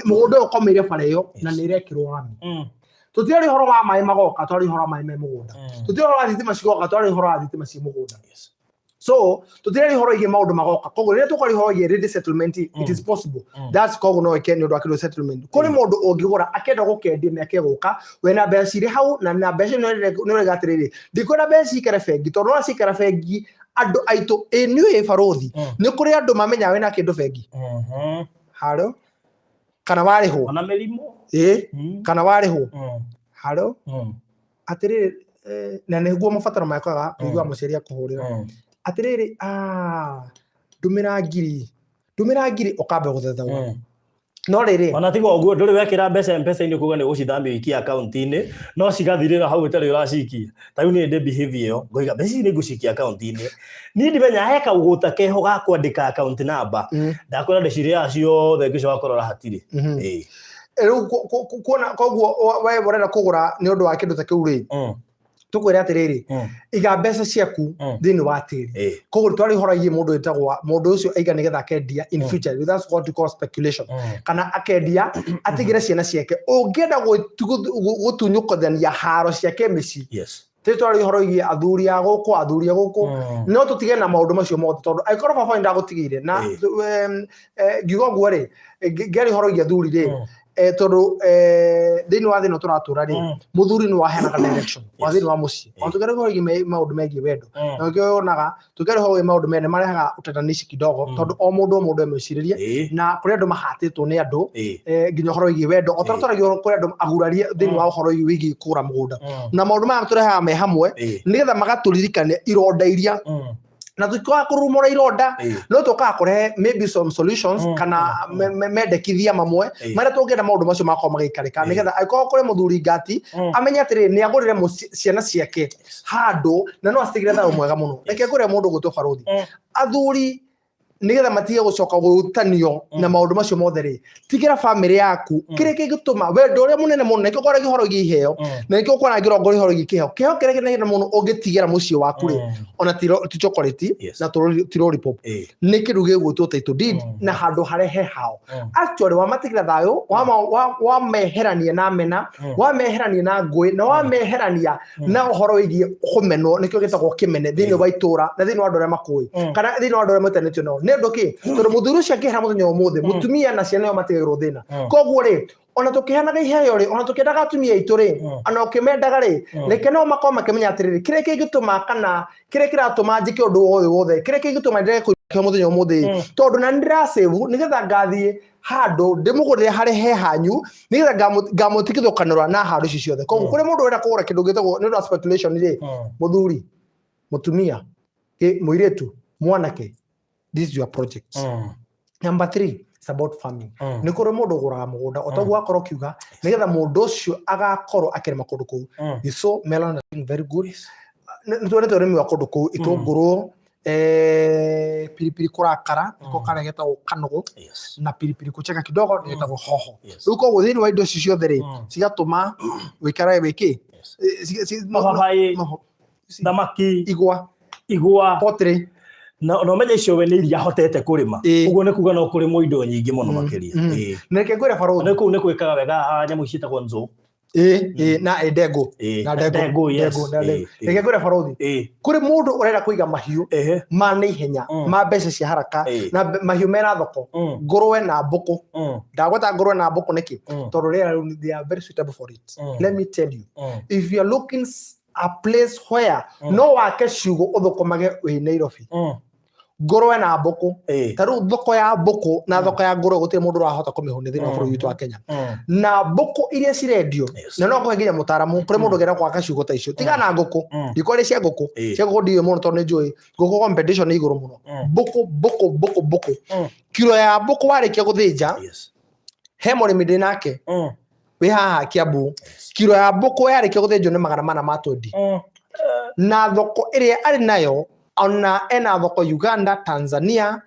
mũgũnda ũyũ ũkomeire bara ĩyo na nĩ ĩrekĩrwo rami. Tũtirarĩ ũhoro wa maĩ magoka, twarĩ ũhoro wa maĩ me mũgũnda. Tũtirĩ ũhoro wa thitima cigoka, twarĩ ũhoro wa thitima ci mũgũnda. So tũtirarĩ ũhoro wĩgiĩ maũndũ magoka. Koguo rĩrĩa tũkwaria ũhoro wĩgiĩ ready settlement, it is possible. That's koguo no ĩke nĩ ũndũ wa kĩndũ settlement. Kũrĩ mũndũ ũngĩgũra akenda gũkendia mĩaka ĩgũka, wena mbeca cirĩ hau na mbeca nĩ ũrauga atĩrĩrĩ, ndikwenda mbeca cikare bengi, tondũ no cikara bengi andũ aitũ ĩ nĩ ũĩ barũthi, nĩ kũrĩ andũ mamenya wĩna kĩndũ bengi haro kana warĩhwo. Ona mĩrimũ. Ĩ, kana warĩhwo haro atĩrĩrĩ, na nĩguo mabataro mekaga kũigua mũciari akũhũrĩra atĩrĩrĩ, "Ah, ndũmĩra ngiri, ndũmĩra ngiri," ũkamba gũthethaũra. No rĩrĩ, Ona tiga ũguo, ndũrĩ wekĩra mbeca M-Pesa-inĩ kuga nĩ ũgũcithamia ũikie akaunti-inĩ, no cigathirĩra hau ũtarĩ ũracikia. Ta rĩu niĩ ndĩ behavior ĩyo, ngoiga mbeca ici nĩ ngũcikia akaunti-inĩ. Niĩ ndimenya he kaũgũta keho ga kwandĩka account number. Ndakwĩra ndĩcirĩaga ciothe ngĩcoka kũrora hatirĩ. Ĩĩ. Rĩu kuona koguo we ũrenda kũgũra nĩ ũndũ wa kĩndũ ta kĩu rĩ, tũkwĩre atĩrĩrĩ, iga mbeca ciaku thĩinĩ wa tĩri. Koguo twarĩ ũhoro wĩgiĩ mũndũ wĩtagwo mũndũ ũcio aiga nĩgetha akendia in future. That's what we call speculation, kana akendia atigĩre ciana ciake. Ũngĩenda gũtunyũkithania haro ciake mĩciĩ, tĩ twarĩ ũhoro wĩgiĩ athuri a gũkũ, athuri a gũkũ, no tũtige na maũndũ macio mothe, tondũ angĩkorwo baba wanyu ndagũtigĩire na ngiuga ũguo rĩ, ngĩaria ũhoro wĩgiĩ athuri rĩ, tondũ thĩinĩ wa thĩ ĩno tũratũra rĩ, mũthuri nĩ waheanaga direction wa thĩinĩ wa mũciĩ. Ona tũkĩaria ũhoro wĩgiĩ maũndũ megiĩ wendo, na nĩkĩo wonaga tũkĩaria ũhoro wĩgiĩ maũndũ mene marehaga ũtatanishi kidogo, tondũ o mũndũ emwĩcirĩrie, na kũrĩ andũ mahatĩtwo nĩ andũ, nginya ũhoro wĩgiĩ wendo o tondũ twaragia ũhoro, kũrĩ andũ agurarie thĩinĩ wa ũhoro wĩgiĩ kũgũra mũgũnda, na maũndũ maya tũrehaga me hamwe nĩgetha magatũririkania ironda iria, na tũtikaga kũrumũra ironda, no tũkaga kũrehe maybe some solutions kana mendekithia mamwe marĩa tũngĩenda maũndũ macio makorwo magĩikarĩka, nĩgetha angĩkorwo kũrĩ mũthuri ngati, amenye atĩrĩrĩ, nĩ agũrĩre ciana ciake handũ na no acitigĩre thayũ mwega mũno. Reke ngũre mũndũ gwĩtwo barũthi. Athuri, nĩgetha matige gũcoka gũtanio na maũndũ macio mothe rĩ, tigĩra bamĩrĩ yaku kĩrĩa kĩngĩtũma wendo ũrĩa mũnene mũno. Nĩkĩo kwaragia ũhoro wĩgiĩ iheo, na nĩkĩo ũkona ngĩrongoria ũhoro wĩgiĩ kĩheo. Kĩheo kĩrĩa kĩnene mũno ũngĩtigĩra mũciĩ waku rĩ, ona ti chocolate na ti lollipop, nĩ kĩndũ gĩgwĩtwo title deed na handũ harĩa he hao. Actually, wamatigĩra thayũ, wameherania na mena, wameherania na ngũĩ, na wameherania na ũhoro wĩgiĩ kũmenwo, nĩkĩo gĩtagwo kĩmene thĩinĩ wa itũra na thĩinĩ wa andũ arĩa makũĩ kana thĩinĩ wa andũ arĩa metanĩtio nao. Nĩ ũndũ kĩ? Tondũ mũthuri ũcio angĩehera mũthenya wa ũmũthĩ, mũtumia na ciana nĩo matigagĩrwo thĩna. Koguo rĩ, ona tũkĩheanaga iheo rĩ, ona tũkĩendaga atumia aitũ rĩ, ona ũkĩmendaga rĩ, reke nao makorwo makĩmenya atĩrĩrĩ, kĩrĩa kĩngĩtũma kana kĩrĩa kĩratũma njĩke ũndũ ũyũ wothe, kĩrĩa kĩngĩtũma ndege kũikio mũthenya ũmũthĩ, tondũ na nĩndĩrasave nĩgetha ngathiĩ handũ ndĩmũgũrĩre harĩa he hanyu, nĩgetha ngamũtigithũkanĩrwa na handũ ici ciothe. Koguo kũrĩ mũndũ ũrenda kũgũra kĩndũ gĩtagwo nĩ ũndũ wa speculation rĩ, mũthuri, mũtumia, mũirĩtu, mwanake, this is your project. Number three, it's about farming. Nĩ kũrĩ mũndũ ũgũraga mũgũnda o toguo akorwo kiuga, nĩgetha mũndũ ũcio agakorwo akĩrĩma kũndũ kũu. You saw melon is doing very good. Nĩ tuonete ũrĩmi wa kũndũ kũu, itũngũrũ, piripiri kũrakara nĩko karĩa getagwo kanũgũ, na piripiri kucheka kidogo nĩ getagwo hoho. Rĩu koguo thĩinĩ wa indo ici ciothe rĩ, cigatũma wĩikare wĩkĩ. Mababaĩ, thamaki, igwa, igwa, poultry. Na ũmenye icio we nĩ iria ahotete kũrĩma. Ũguo nĩ kuga no kũrĩmwo indo nyingĩ mũno makĩria. Na reke ngwĩre barũthi. Nĩ kũu nĩ kwĩkaga wega nyamũ ici ciĩtagwo nzũ. Ĩ na ĩ ndengũ. Na ndengũ. Ndengũ, yes. Ndengũ, na ndengũ. Reke ngwĩre barũthi, kũrĩ mũndũ ũrenda kũiga mahiũ ma naihenya, ma mbeca cia haraka, na mahiũ mena thoko, ngũrwe na mbũkũ. Ndagweta ngũrwe na mbũkũ nĩkĩ? Tondũ rĩera rĩu, they are very suitable for it. Let me tell you, if you are looking a place where no wake ciugũ ũthũkũmage wĩ Nairobi, ngũrwe na mbũkũ. Ta rĩu thoko ya mbũkũ na thoko ya ngũrwe, gũtirĩ mũndũ ũrahota kũmĩhũnia thĩinĩ wa bũrũri witũ wa Kenya, na mbũkũ iria cirendio, na no ngũhe nginya mũtaaramu. Kũrĩ mũndũ ũngĩenda gwaka ciugũ ta icio, tiga na ngũkũ. Ndikwaria cia ngũkũ. Cia ngũkũ ndiũĩ mũno, tondũ nĩ njũĩ ngũkũ competition nĩ igũrũ mũno. Mbũkũ, mbũkũ, mbũkũ, mbũkũ, kiro ya mbũkũ warĩkia gũthĩnja, he mũrĩmi ndĩ nake. Wĩ haha Kiambu, kiro ya mbũkũ yarĩkia gũthĩnjwo nĩ 420. Na thoko ĩrĩa arĩ nayo, ona ena thoko Uganda, Tanzania,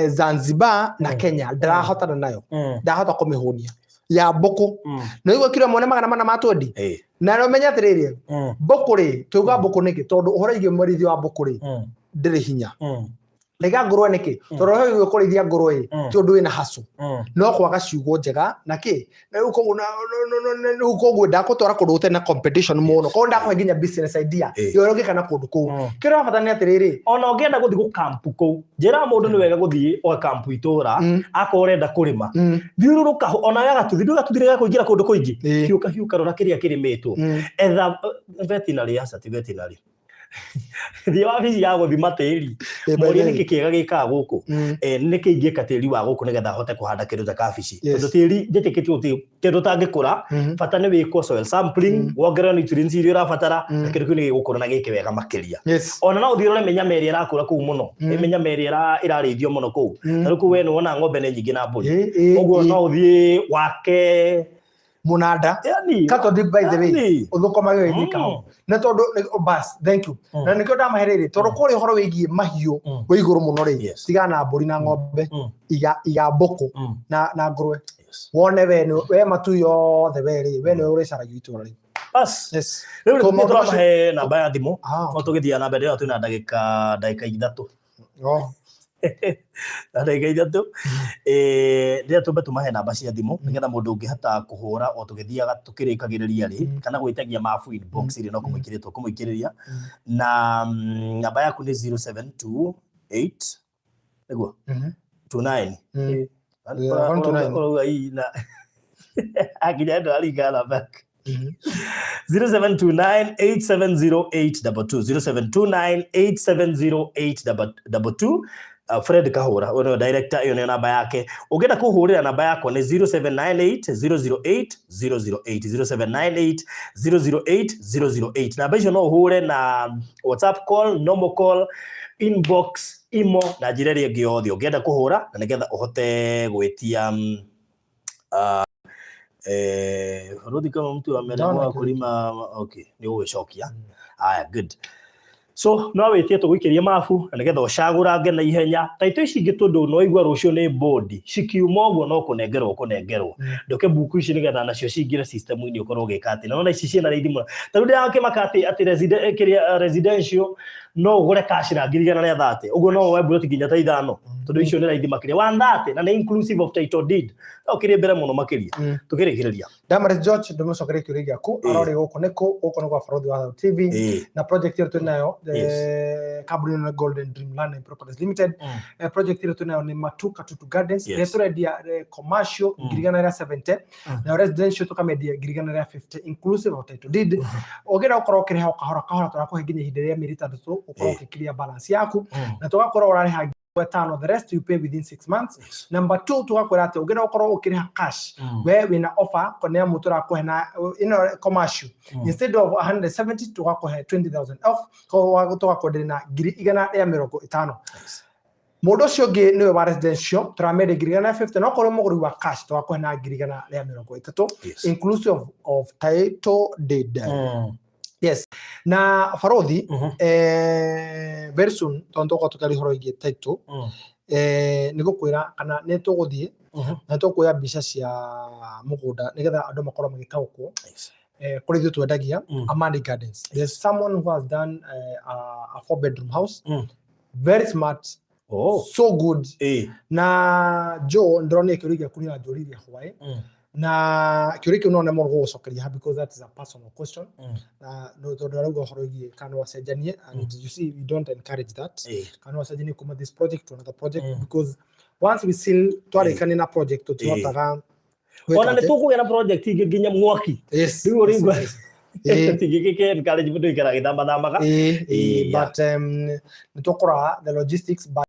Zanzibar na Kenya, ndarahotana nayo, ndahota kũmĩhũnia ya mbũkũ. Na igua kiro ĩmwe nĩ 420. Na nĩ ũmenye atĩrĩrĩ, mbũkũ rĩ, tuga mbũkũ nĩkĩ? Tondũ ũhoro wĩgiĩ mũrĩithi wa mbũkũ rĩ, ndĩrĩ hinya. Rega ngũrwe nĩkĩ? Tondũ ũhoro wĩgiĩ kũrĩithia ngũrwe ĩ, ti ũndũ wĩna hacu, no kwaga ciugũ njega na kĩ. Na rĩu koguo rĩu koguo ndakũtwara kũndũ gũtarĩ na competition mũno, koguo ndakũhe nginya business idea ya ũrĩa ũngĩka na kũndũ kũu. Kĩrĩa ũrabatara nĩ atĩrĩrĩ, Ona ũngĩenda gũthiĩ gũkampu kũu, njĩra mũndũ nĩ wega gũthiĩ ũgakampu itũra. Akorwo ũrenda kũrĩma, thiũrũrũka ona we gatuthi, ndũĩ gatuthi nĩ gakũingĩra kũndũ kũingĩ. Hiũka hiũka, rora kĩrĩa kĩrĩmĩtwo. Etha veterinary, aca ti veterinary, thiĩ wabici ya gũthima tĩri. By Morie the way. nĩkĩ kĩega gĩkaga gũkũ, nĩkĩ ingĩka tĩri wa gũkũ nĩgetha hote kũhanda kĩndũ ta kabici. Tondũ tĩri njĩtĩkĩtie gũtirĩ kĩndũ ũtangĩkũra, bata nĩ wĩkwo soil sampling, wongerere nutrients iria ũrabatara, na kĩndũ kĩu nĩ gĩgũkũra na gĩke wega makĩria. Ona no ũthiĩ ũrore mĩnyama ĩrĩa ĩrakũra kũu mũno. Mĩnyama ĩrĩa ĩrarĩithio mũno kũu. Ta rĩu kũu we nĩ wona ng'ombe nĩ nyingĩ na mbũri. Ũguo no ũthiĩ wake Mũnanda yani cattle dip, by the way, yani. Ũthũkũmage wĩthika hau na tondũ bas, thank you. Na nĩkĩo ndamahe rĩrĩ, tondũ kũrĩa ũhoro wĩgiĩ mahiũ wĩ igũrũ mũno rĩ, tigana na mbũri na ng'ombe, iga mbũkũ na ngũrwe. Wone we we matu yothe, we rĩ, we nĩwe ũrĩcaragio itũra rĩ. Bas. Rĩu So nĩ maũndũ macio tũramahe namba ya thimũ. Ah, No tũgĩthiaga na mbere, twĩna ndagĩka 3. Na ndagĩka 3, rĩrĩa tũmbe tũmahe namba cia thimũ nĩgetha mũndũ ũngĩhota kũhũra o tũgĩthiaga tũkĩrĩkagĩrĩria rĩ, kana gwĩtagia mabu inbox rĩ, no kũmũikĩrĩria tũkũmũikĩrĩria. Na namba yaku nĩ 0728 nĩguo? 29. Yeah, 129. Ũrauga ii na akinya andũ aringa namba yaku. 0729870822, 0729870822. Fred Kahura ũyũ nĩwe director, ĩyo nĩyo namba yake. Ũngĩenda kũhũrĩra, namba yakwa nĩ 0798 008 008, 0798 008 008. Namba icio no ũhũre na WhatsApp call, normal call, inbox, imo na njĩra ĩrĩa ĩngĩ yothe ũngĩenda kũhũra, na nĩgetha ũhote gwĩtia. Rudi kama mtu ameamua Ndona. kulima, okay, nĩ ũgũgĩcokia. Aya, good. So no wĩtie tũgũikĩrie mabu na nĩgetha ũcagũrange na ihenya taito ici ingĩ, tondũ no igua rũciũ nĩ bodi cikiuma ũguo, no kũnengerwo kũnengerwo. Ndũke mbuku ici nĩgetha nacio cingĩre system-inĩ, ũkorwo ũgĩka atĩ nona ici ciĩna raithi mũno. Ta rĩu ndĩrakĩmaka atĩ kĩrĩa residential no ũgũre cash na 130,000, ũguo no woe mburoti nginya ta ithano, tondũ icio nĩ raithi makĩria 130 na nĩ inclusive of title deed. No kĩrĩ mbere mũno makĩria. Tũkĩrĩkĩrĩria. Damaris George, ndĩmũcokerie kĩũria gĩaku. Arorĩ gũkũ nĩkũ? Gũkũ nĩ kwa Barothi wa Thayũ TV. Na project ĩyo twĩ nayo, kambuni ĩno nĩ Golden Dream Land and Properties Limited. Project ĩyo twĩ nayo nĩ Matu Katutu Gardens. Ĩrĩa tũrendia commercial 170,000, nayo residential tũkamĩendia 150,000, inclusive of title deed. Ũngĩenda gũkorwo ũkĩrĩha o kahora kahora, tũrakũhe nginya ihinda rĩa mĩeri 6 ũkorwo ũkĩkiria balance yaku, na tũgakorwo ũrarĩha 5,000, the rest you pay within 6 months. Number two, tugakwĩra atĩ ũngĩenda gũkorwo ũkĩrĩha cash, we wĩna offer nĩ amu tũrakũhe na ĩno commercial, instead of 170 tũgakũhe 20,000 off, koguo tũgakwenderia na 150,000. Mũndũ ũcio ũngĩ nĩwe wa residential, tũramendia 150,000, no korwo mũgũri wa cash tũgakũhe na 130,000, inclusive of title deed. Yes, na barothi, very soon, tondũ tũgũkorwo tũkĩaria ũhoro wĩgiĩ title, nĩ gũkwĩra kana nĩ tũgũthiĩ na tũkuoya mbica cia mũgũnda nĩgetha andũ makorwo magĩtaũkwo kũrĩa ithuĩ twendagia. Amani Gardens, there's someone who has done a four bedroom house, very smart, so good. Na Joe, ndĩronire kĩũria gĩaku nĩ ũranjũririe hwaĩ, na kĩũria kĩu no nemwo gũgũcokeria haha because that is a personal question. Na no tondũ arauga ũhoro wĩgiĩ kana no acenjanie, and you see, we don't encourage that, kana no acenjanie kuma this project to another project, because once we seal, twarĩkania na project, tũtihotaga gwĩka Ona nĩ atĩ. tũkũgĩa na project ingĩ nginya mwaki. Rĩu ũrĩigua tũtingĩgĩke encourage mũndũ ikara agĩthamathamaga. But nĩ tũkũrora the logistics, but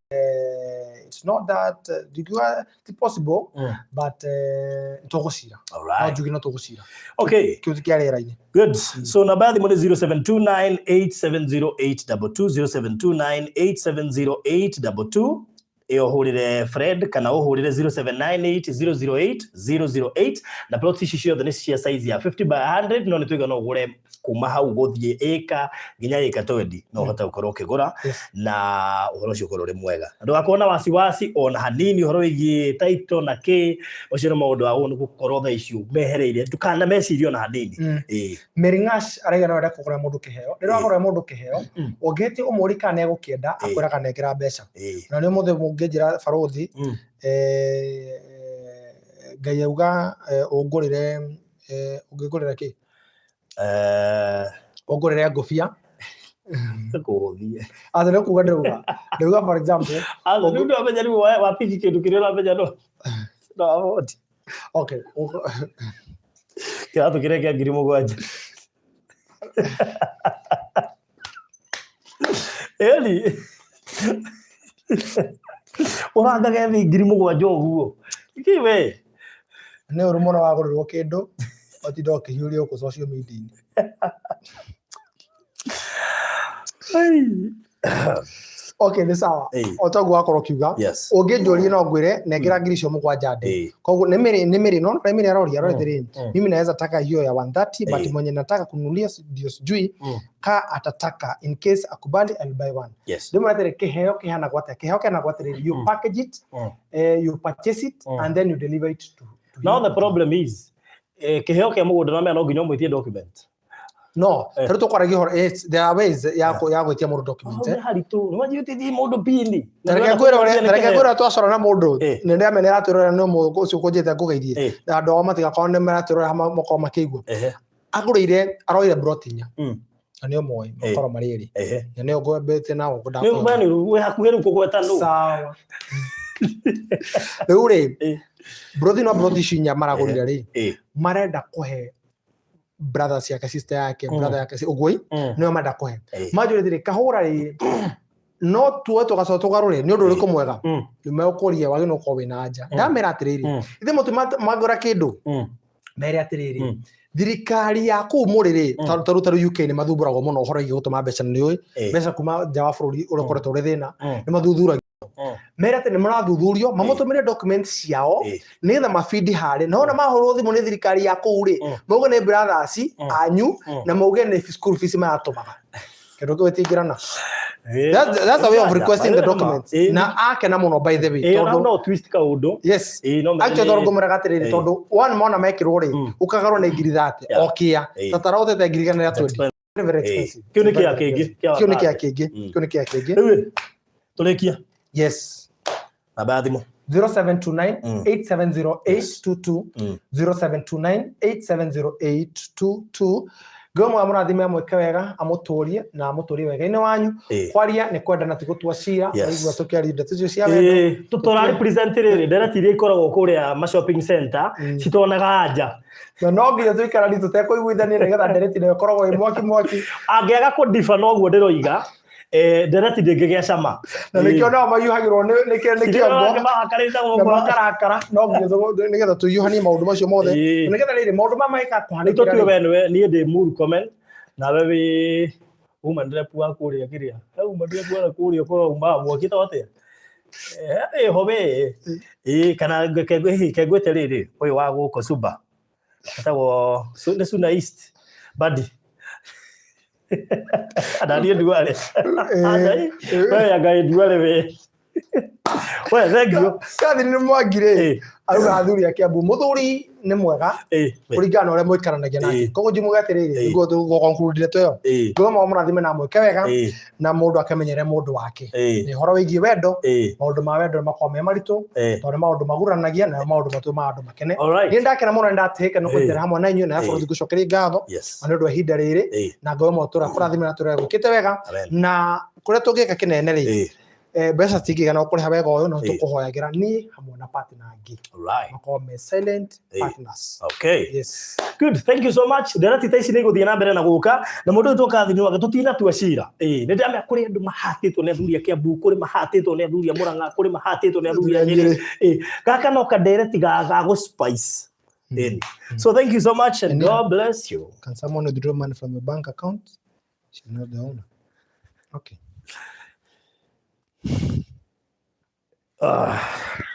it's not that ndingiuga ti possible, but nĩ tũgũcira, no njuge no tũgũcira. Kĩu ti kĩa rĩera-inĩ. Good. So namba ya thimũ nĩ 0729870822, 0729870822. Ĩyo ũhũrĩre Fred kana ũhũrĩre 0798 008 008. Na plots ici ciothe nĩ cia size ya 50 by 100, no nĩ tuiga no ũgũre kuma hau gũthiĩ ĩka nginya ĩka 20, no ũhote gũkorwo ũkĩgũra na ũhoro ũcio ũkorwo ũrĩ mwega. Ndũgakorwo na wasiwasi ona hanini ũhoro wĩgiĩ title na kĩ. Ũcio nĩ maũndũ wa nĩ gũkorwo thaa icio mehereire, ndũkana mecirie ona hanini. Ĩĩ. Mary Ngash araiga no ende kũgũra mũndũ kĩheo. Rĩrĩa wagũrĩra mũndũ kĩheo, ũngĩhĩtia ũmũrie kana nĩ egũkĩenda, akwĩraga nengera mbeca. Na nĩ ũmũthĩ ũngĩnjĩra barũthi, Ngai auga ũngũrĩre, ũngĩngũrĩra kĩ? Ũngũrĩre ngũbia. Kũhũthie. Atĩ nĩ kuga ndĩrauga. Ndĩrauga for example. Rĩu ndũramenya rĩu wapiki kĩndũ kĩrĩa ũramenya no ahoti. Okay. Kĩratũ kĩrĩa kĩa 7,000. Ĩni. Ũrangage thĩ 7,000 ũguo. Kĩ we? Nĩ ũru mũno wagũrĩrwo kĩndũ ũtinda ũkĩhiũria gũkũ social media-inĩ. Ai. Okay, nĩ sawa. O toguo wakorwo ũkiuga. Ũngĩnjũria no ngwĩre nengera 7,000 ndĩ. Koguo nĩ mĩrĩ nĩ mĩrĩ no nĩ mĩrĩ aroria aroria atĩrĩrĩ, mimi naweza taka hiyo ya 130, but mwenye nataka kununulia ndio sijui ka atataka. In case akubali, I'll buy one. Ndĩmwĩre atĩrĩ, kĩheo kĩhanagwo atĩa? Kĩheo kĩhanagwo atĩrĩrĩ, you package it, you purchase it, and then you deliver it to Now him. The problem is, kĩheo kĩa mũgũnda no no nginya ũmwĩtie document. No, tarĩu tũkwaragia ũhoro, there are ways ya gwĩtia mũndũ document. Nĩ haritũ. Nĩ wanjia ũtĩtie mũndũ pini. Ta reke ngwĩre ũrĩa twacora na mũndũ, nĩ ndĩramenya nĩ aratwĩrorera, nĩ ũmwe ũcio ũkũnjĩte ngũgeithie. Na andũ ao matigakorwo nĩ maratwĩrorera makorwo makĩigua. Agũrĩire, aroire broti inya. Na nĩ ũmoĩ, makorwo marĩ erĩ. Na nĩo ngwambĩtie nao. Nĩ we nĩ wĩ hakuhĩ rĩu kũgweta nũ. Sawa. Rĩu rĩ, broti no broti ici inya maragũrire rĩ, marenda kũhe brother ciake, sister yake, brother yake, ũguo ĩ, nĩo marenda kũhe. Manjũrĩte rĩ, kahũra rĩ, no tuoe tũgacoka tũgarũre, nĩ ũndũ ũrĩkũ mwega? Nĩ megũkũria wagĩrĩirwo gũkorwo wĩna anja. Ndamera atĩrĩrĩ, ithe mũtu mangĩgũra kĩndũ, mere atĩrĩrĩ, thirikari ya kũu mũrĩ rĩ, tarĩu UK nĩ mathumbũragwo mũno ũhoro wĩgiĩ gũtũma mbeca, na nĩ ũĩ mbeca kuma nja wa bũrũri ũrĩa ũkoretwo ũrĩ thĩna, nĩ mathuthuragia. Mere atĩ nĩ marathuthurio, mamũtũmĩre documents ciao nĩgetha mabindi harĩ na ona mahũrwo thimũ nĩ thirikari ya kũu rĩ, mauge nĩ brothers anyu na mauge nĩ school fees maratũmaga kĩndũ kĩu gĩtingĩrana. That's a way of requesting the documents. Na akena mũno, by the way. Tondũ no twist kaũndũ. Yes. No actually tondũ ngũmwĩraga atĩrĩrĩ, tondũ one mona mekĩrwo rĩ, ũkagarwo nĩ 30,000 o kĩa tatara ũtete 120,000. Very, very expensive. Kĩu nĩ kĩa kĩngĩ, kĩa Kĩu nĩ kĩa wathatĩ. Kĩngĩ. Kĩu nĩ kĩa kĩngĩ. Rĩu ĩ, tũrĩkie. Yes. Namba ya thimũ. 0729 870 822. 0729 870 822. Ngai mwega mũrathime, amwĩke wega, amũtũrie na amũtũrie wega-inĩ wanyu. Kwaria nĩ kwenda na ti gũtua cira. Waigua tũkĩaria ndeto icio cia wendo. Tũra represent rĩrĩ ndereti iria ikoragwo kũrĩa ma shopping center citonaga anja. Na no nginya tũikarani tũtekũiguithania nĩgetha ndereti nayo ĩkoragwo ĩ mwaki mwaki. Angĩaga kũndiba noguo ndĩroiga, ndereti ndĩngĩgĩa cama. Na nĩkĩo nao mahiũhagĩrwo nĩ kĩongo Mahakarĩte na gũkũ. makarakara. No nginya nĩgetha tũhiũhanie maũndũ macio mothe, nĩgetha rĩrĩ maũndũ maya magĩka Nĩ kũhanĩkĩra tũtue rĩ. We nĩwe niĩ ndĩ Murkomen nawe wĩ woman rep wa kũrĩa kĩrĩa he woman rep wa kũrĩa ũkoragwo umaga mwaki ta atĩa? Ĩho we ĩ kana kengwĩte rĩrĩ ũyũ wa gũkũ Suba etagwo nĩ Suna East Badi na niĩ Nduare. We anga ĩ Nduare we. We thank you. Catherine Mwangi rĩ, auga athuri a Kiambu, mũthuri nĩ mwega kũringana na ũrĩa mũikaranagia nake. Koguo njimuga atĩrĩrĩ, nĩguo tũgũ conclude ndeto ĩyo, Ngai mũrathime na mwĩke wega, na mũndũ akamenyere mũndũ wake. Nĩ ũhoro wĩgiĩ wendo, maũndũ ma wendo nĩ makoragwo me maritũ, tondũ nĩ maũndũ maguranagia na nĩ maũndũ matũmaga andũ makene. Niĩ ndakena mũno, nĩ ndatĩĩka nĩ kũnyitanĩra hamwe na inyuĩ na bũrũri. Ngũcokeria ngatho na nĩ ũndũ wa ihinda rĩrĩ, na Ngai ũmwe kũrathime na tũrĩa gwĩkĩte wega. Amen. Na kũrĩa tũngĩka kĩnene rĩ, mbeca citingĩigana kũrĩha wega ũyũ, no tũkũhoyagĩra niĩ hamwe na partner angĩ makorwo me silent partners. Yes. Good, thank you so much. Ndereti ta ici nĩ igũthiĩ na mbere na gũka na mũndũ ũyũ tũkathini wake tũtinatua cira. Nĩ ndĩramenya kũrĩ andũ mahatĩtwo nĩ athuri a Kiambu, kũrĩ mahatĩtwo nĩ athuri a Murang'a, kũrĩ mahatĩtwo nĩ athuri a Nyĩrĩ. Gaka no kandereti ga gũ spice. So thank you so much and And God bless you. Can someone withdraw money from a bank account? She's not the owner. Okay. Ah.